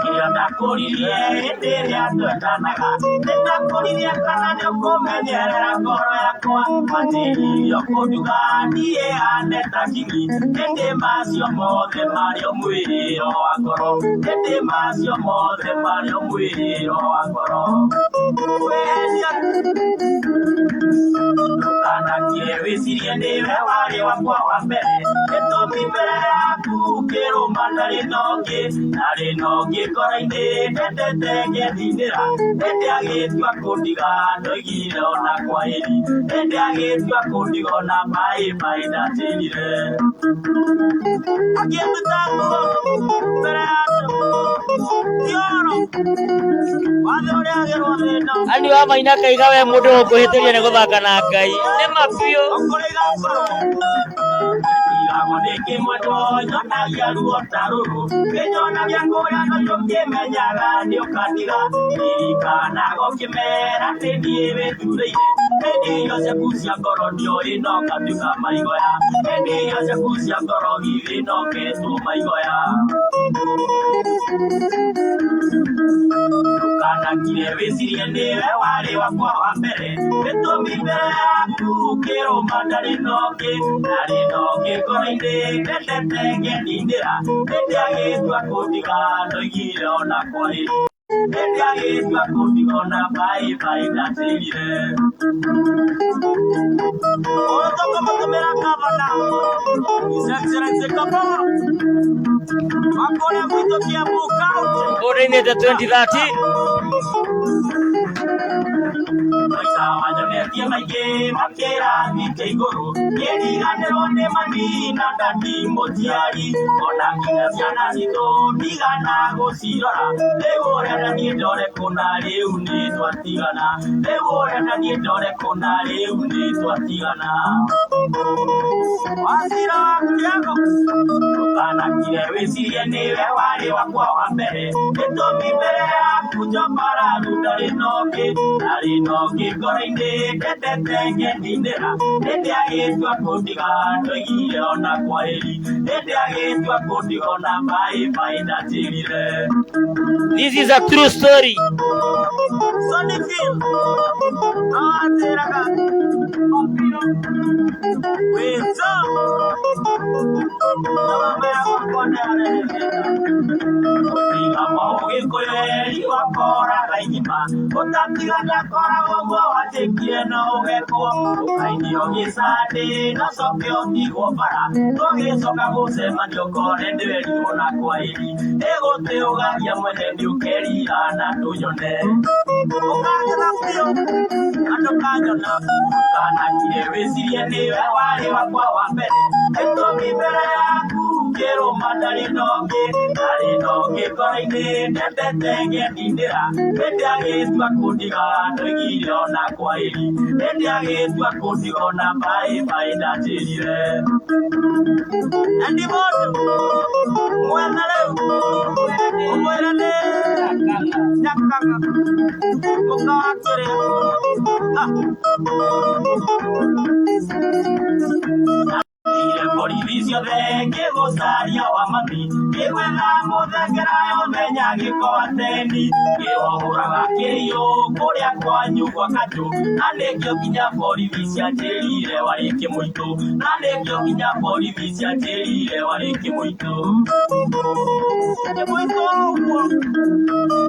Kĩrĩa ndakũririe hĩndĩ ĩrĩa twendanaga nĩndakũririe kana nĩũkũmenyerera ngoro yakwa wanjĩrire ũkũnduga niĩ hane ta kingi hĩndĩ macio mothe marĩ o mwĩrĩro wa ngoro hĩndĩ macio mothe marĩ o mwĩrĩro wa ngoro Weheria ndũkanakire wĩcirie nĩwe warĩ wakwa wa mbere gĩtũmi mbere yaku kĩrũma ndarĩ na ũngĩ ndarĩ na ũngĩ ngoro-inĩ ndendete ngethinĩra hĩndĩ agĩtua kũndiga ndoigire ona kwaheri hĩndĩ agĩtua kũndiga ona maĩ maĩ ndanjĩrire akĩnduta nguo mbere ya andũ ti ũhoro wathe ũrĩa agĩrwo thĩna Ani wa Maina akaiga we mũndũ ũkũhĩtĩria nĩ gũthaka na Ngai. Nĩ ma biũ. Nĩkĩmwendwo nyonagia ruo ta rũrũ kĩnyonagia kũrĩa no ũkĩmenyaga nĩ ũkandiga ririkanaga ũkĩmera nĩ niĩ wĩthurĩire hĩndĩ irio ciaku cia ngoro ndioĩ no ngatuĩka maigoya hĩndĩ irio ciaku cia ngoro githĩ no ketwo maigoya ndũkanakire wĩcirie nĩwe warĩ wakwa wa mbere gĩtũmi mbere yaku kĩrũma ndarĩ na ũngĩ ndarĩ na ũngĩ ngoro-inĩ ndendete ngeninĩra hĩndĩ agĩtua kũndiga ndoigire ona kwaheri. Hĩndĩ agĩtua kũndiga ona bye bye ndanjĩrire. Ũtũkũmũtũmĩra gavana His Excellency Kaboro wa kũrĩa gwitũ Kiambu County. Ũrĩinĩte 2013. Maica wanyonetie maingĩ makĩrathi kĩa igũrũ, ngĩriganĩrwo nĩ mami na ndadi mũciari, ona nginya ciana citũ ndigana gũcirora. Rĩu ũrenda niĩ ndore kũna, rĩu nĩ twatigana. Rĩu ũrenda niĩ ndore kũna, rĩu nĩ twatigana. Wacira Kĩago, ndũkanakire wĩcirie nĩwe warĩ wakwa wa mbere. Gĩtũmi mbere yaku Njobararu ndarĩ na ũngĩ, ndarĩ na ũngĩ ngoro-inĩ ndendete ngeninĩra. Hĩndĩ agĩtua kũndiga ndoigire ona kwaheri, hĩndĩ agĩtua kũndiga ona bye bye ndanjĩrire. This is a true story. Sonny Phil, no anjĩraga wĩto gũtiga mũgĩkũyũ eri wakoraga igima, ũtatiga ndakoragwo ũguo wanjĩkire no ũgekwo, ũkainio gĩcandĩ na coke ũtigwo bara, tũgĩcoka gũcemania ũkore ndĩwerirwo na kwaheri, ĩgũtĩũgagia mwene nĩ ũkerira na ndũnyone, ũkangetha biũ na ndũkanyona. Ndũkanakire wĩcirie nĩwe warĩ wakwa wa mbere, gĩtũmi mbere yaku ngĩrũma ndarĩ na ũngĩ, ndarĩ na ũngĩ ngoro-inĩ ndendete ngeninĩra. Hĩndĩ agĩtua kũndiga ndoigire ona kwaheri, hĩndĩ agĩtua kũndiga ona bye bye ndanjĩrire. Endi mũndũ mwetha rĩu ũmwĩre nĩ Nyakang'a mũka wa kĩrĩa. Thire borithi ciothe ngĩgũcaria wa mami, ngĩgwetha mũthengera ũmenya gĩko ateni, ngĩwahũraga kĩiyũ kũrĩa kwanyu gwa kanjũ, na nĩkĩo nginya borithi cianjĩrire warĩ kĩmũitũ, na nĩkĩo nginya borithi cianjĩrire warĩ kĩmũitũ. Kĩmũitũ ũguo.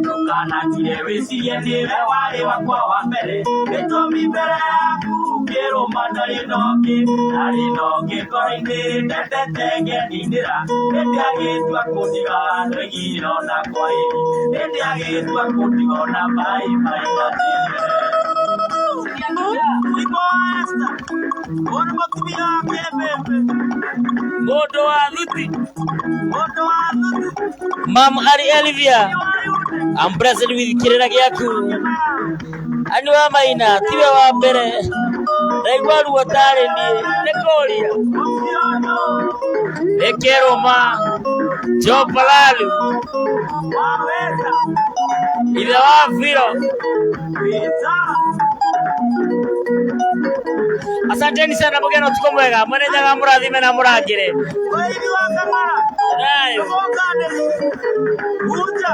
Ndũkanakire wĩcirie nĩwe warĩ wakwa wa mbere, gĩtũmi mbere yaku ngĩrũma ndarĩ na ũngĩ, ndarĩ na ũngĩ ngoro-inĩ ndendete ngeninĩra. Hĩndĩ agĩtua kũndiga ndoigire ona kwaheri, hĩndĩ agĩtua kũndiga ona bye bye ndanjĩrire. Mũrimũ wa Esther, ũyũ nĩ mũtumia wa kĩmbĩmbĩ. Mũndũ wa thuti. Mũndũ wa thuti. Mam Ari Elvia. I'm blessed with kĩrĩra gĩaku. Ani wa Maina, tiwe wa mbere. Ndaigua ruo tarĩ niĩ. Nĩ kũria. Nĩ kĩrũma. Jobalalu. Waweza. Ithe wa Firo. Wĩta. Asanteni sana, mũgĩe na ũtukũ mwega. Mwene Nyaga mũrathime na mũrangĩre. Wĩithi wa Kang'ara. Thayũ. Nĩgũkanĩri. Hunja.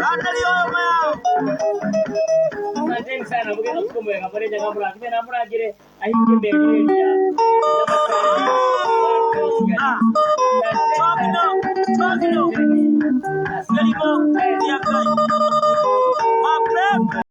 Kanĩri ũyũ mayao. Asanteni sana, mũgĩe na ũtukũ mwega. Mwene Nyaga mũrathime na mũrangĩre. Ahingie merirĩria. Ah. Togno. Togno. Mĩrimũ.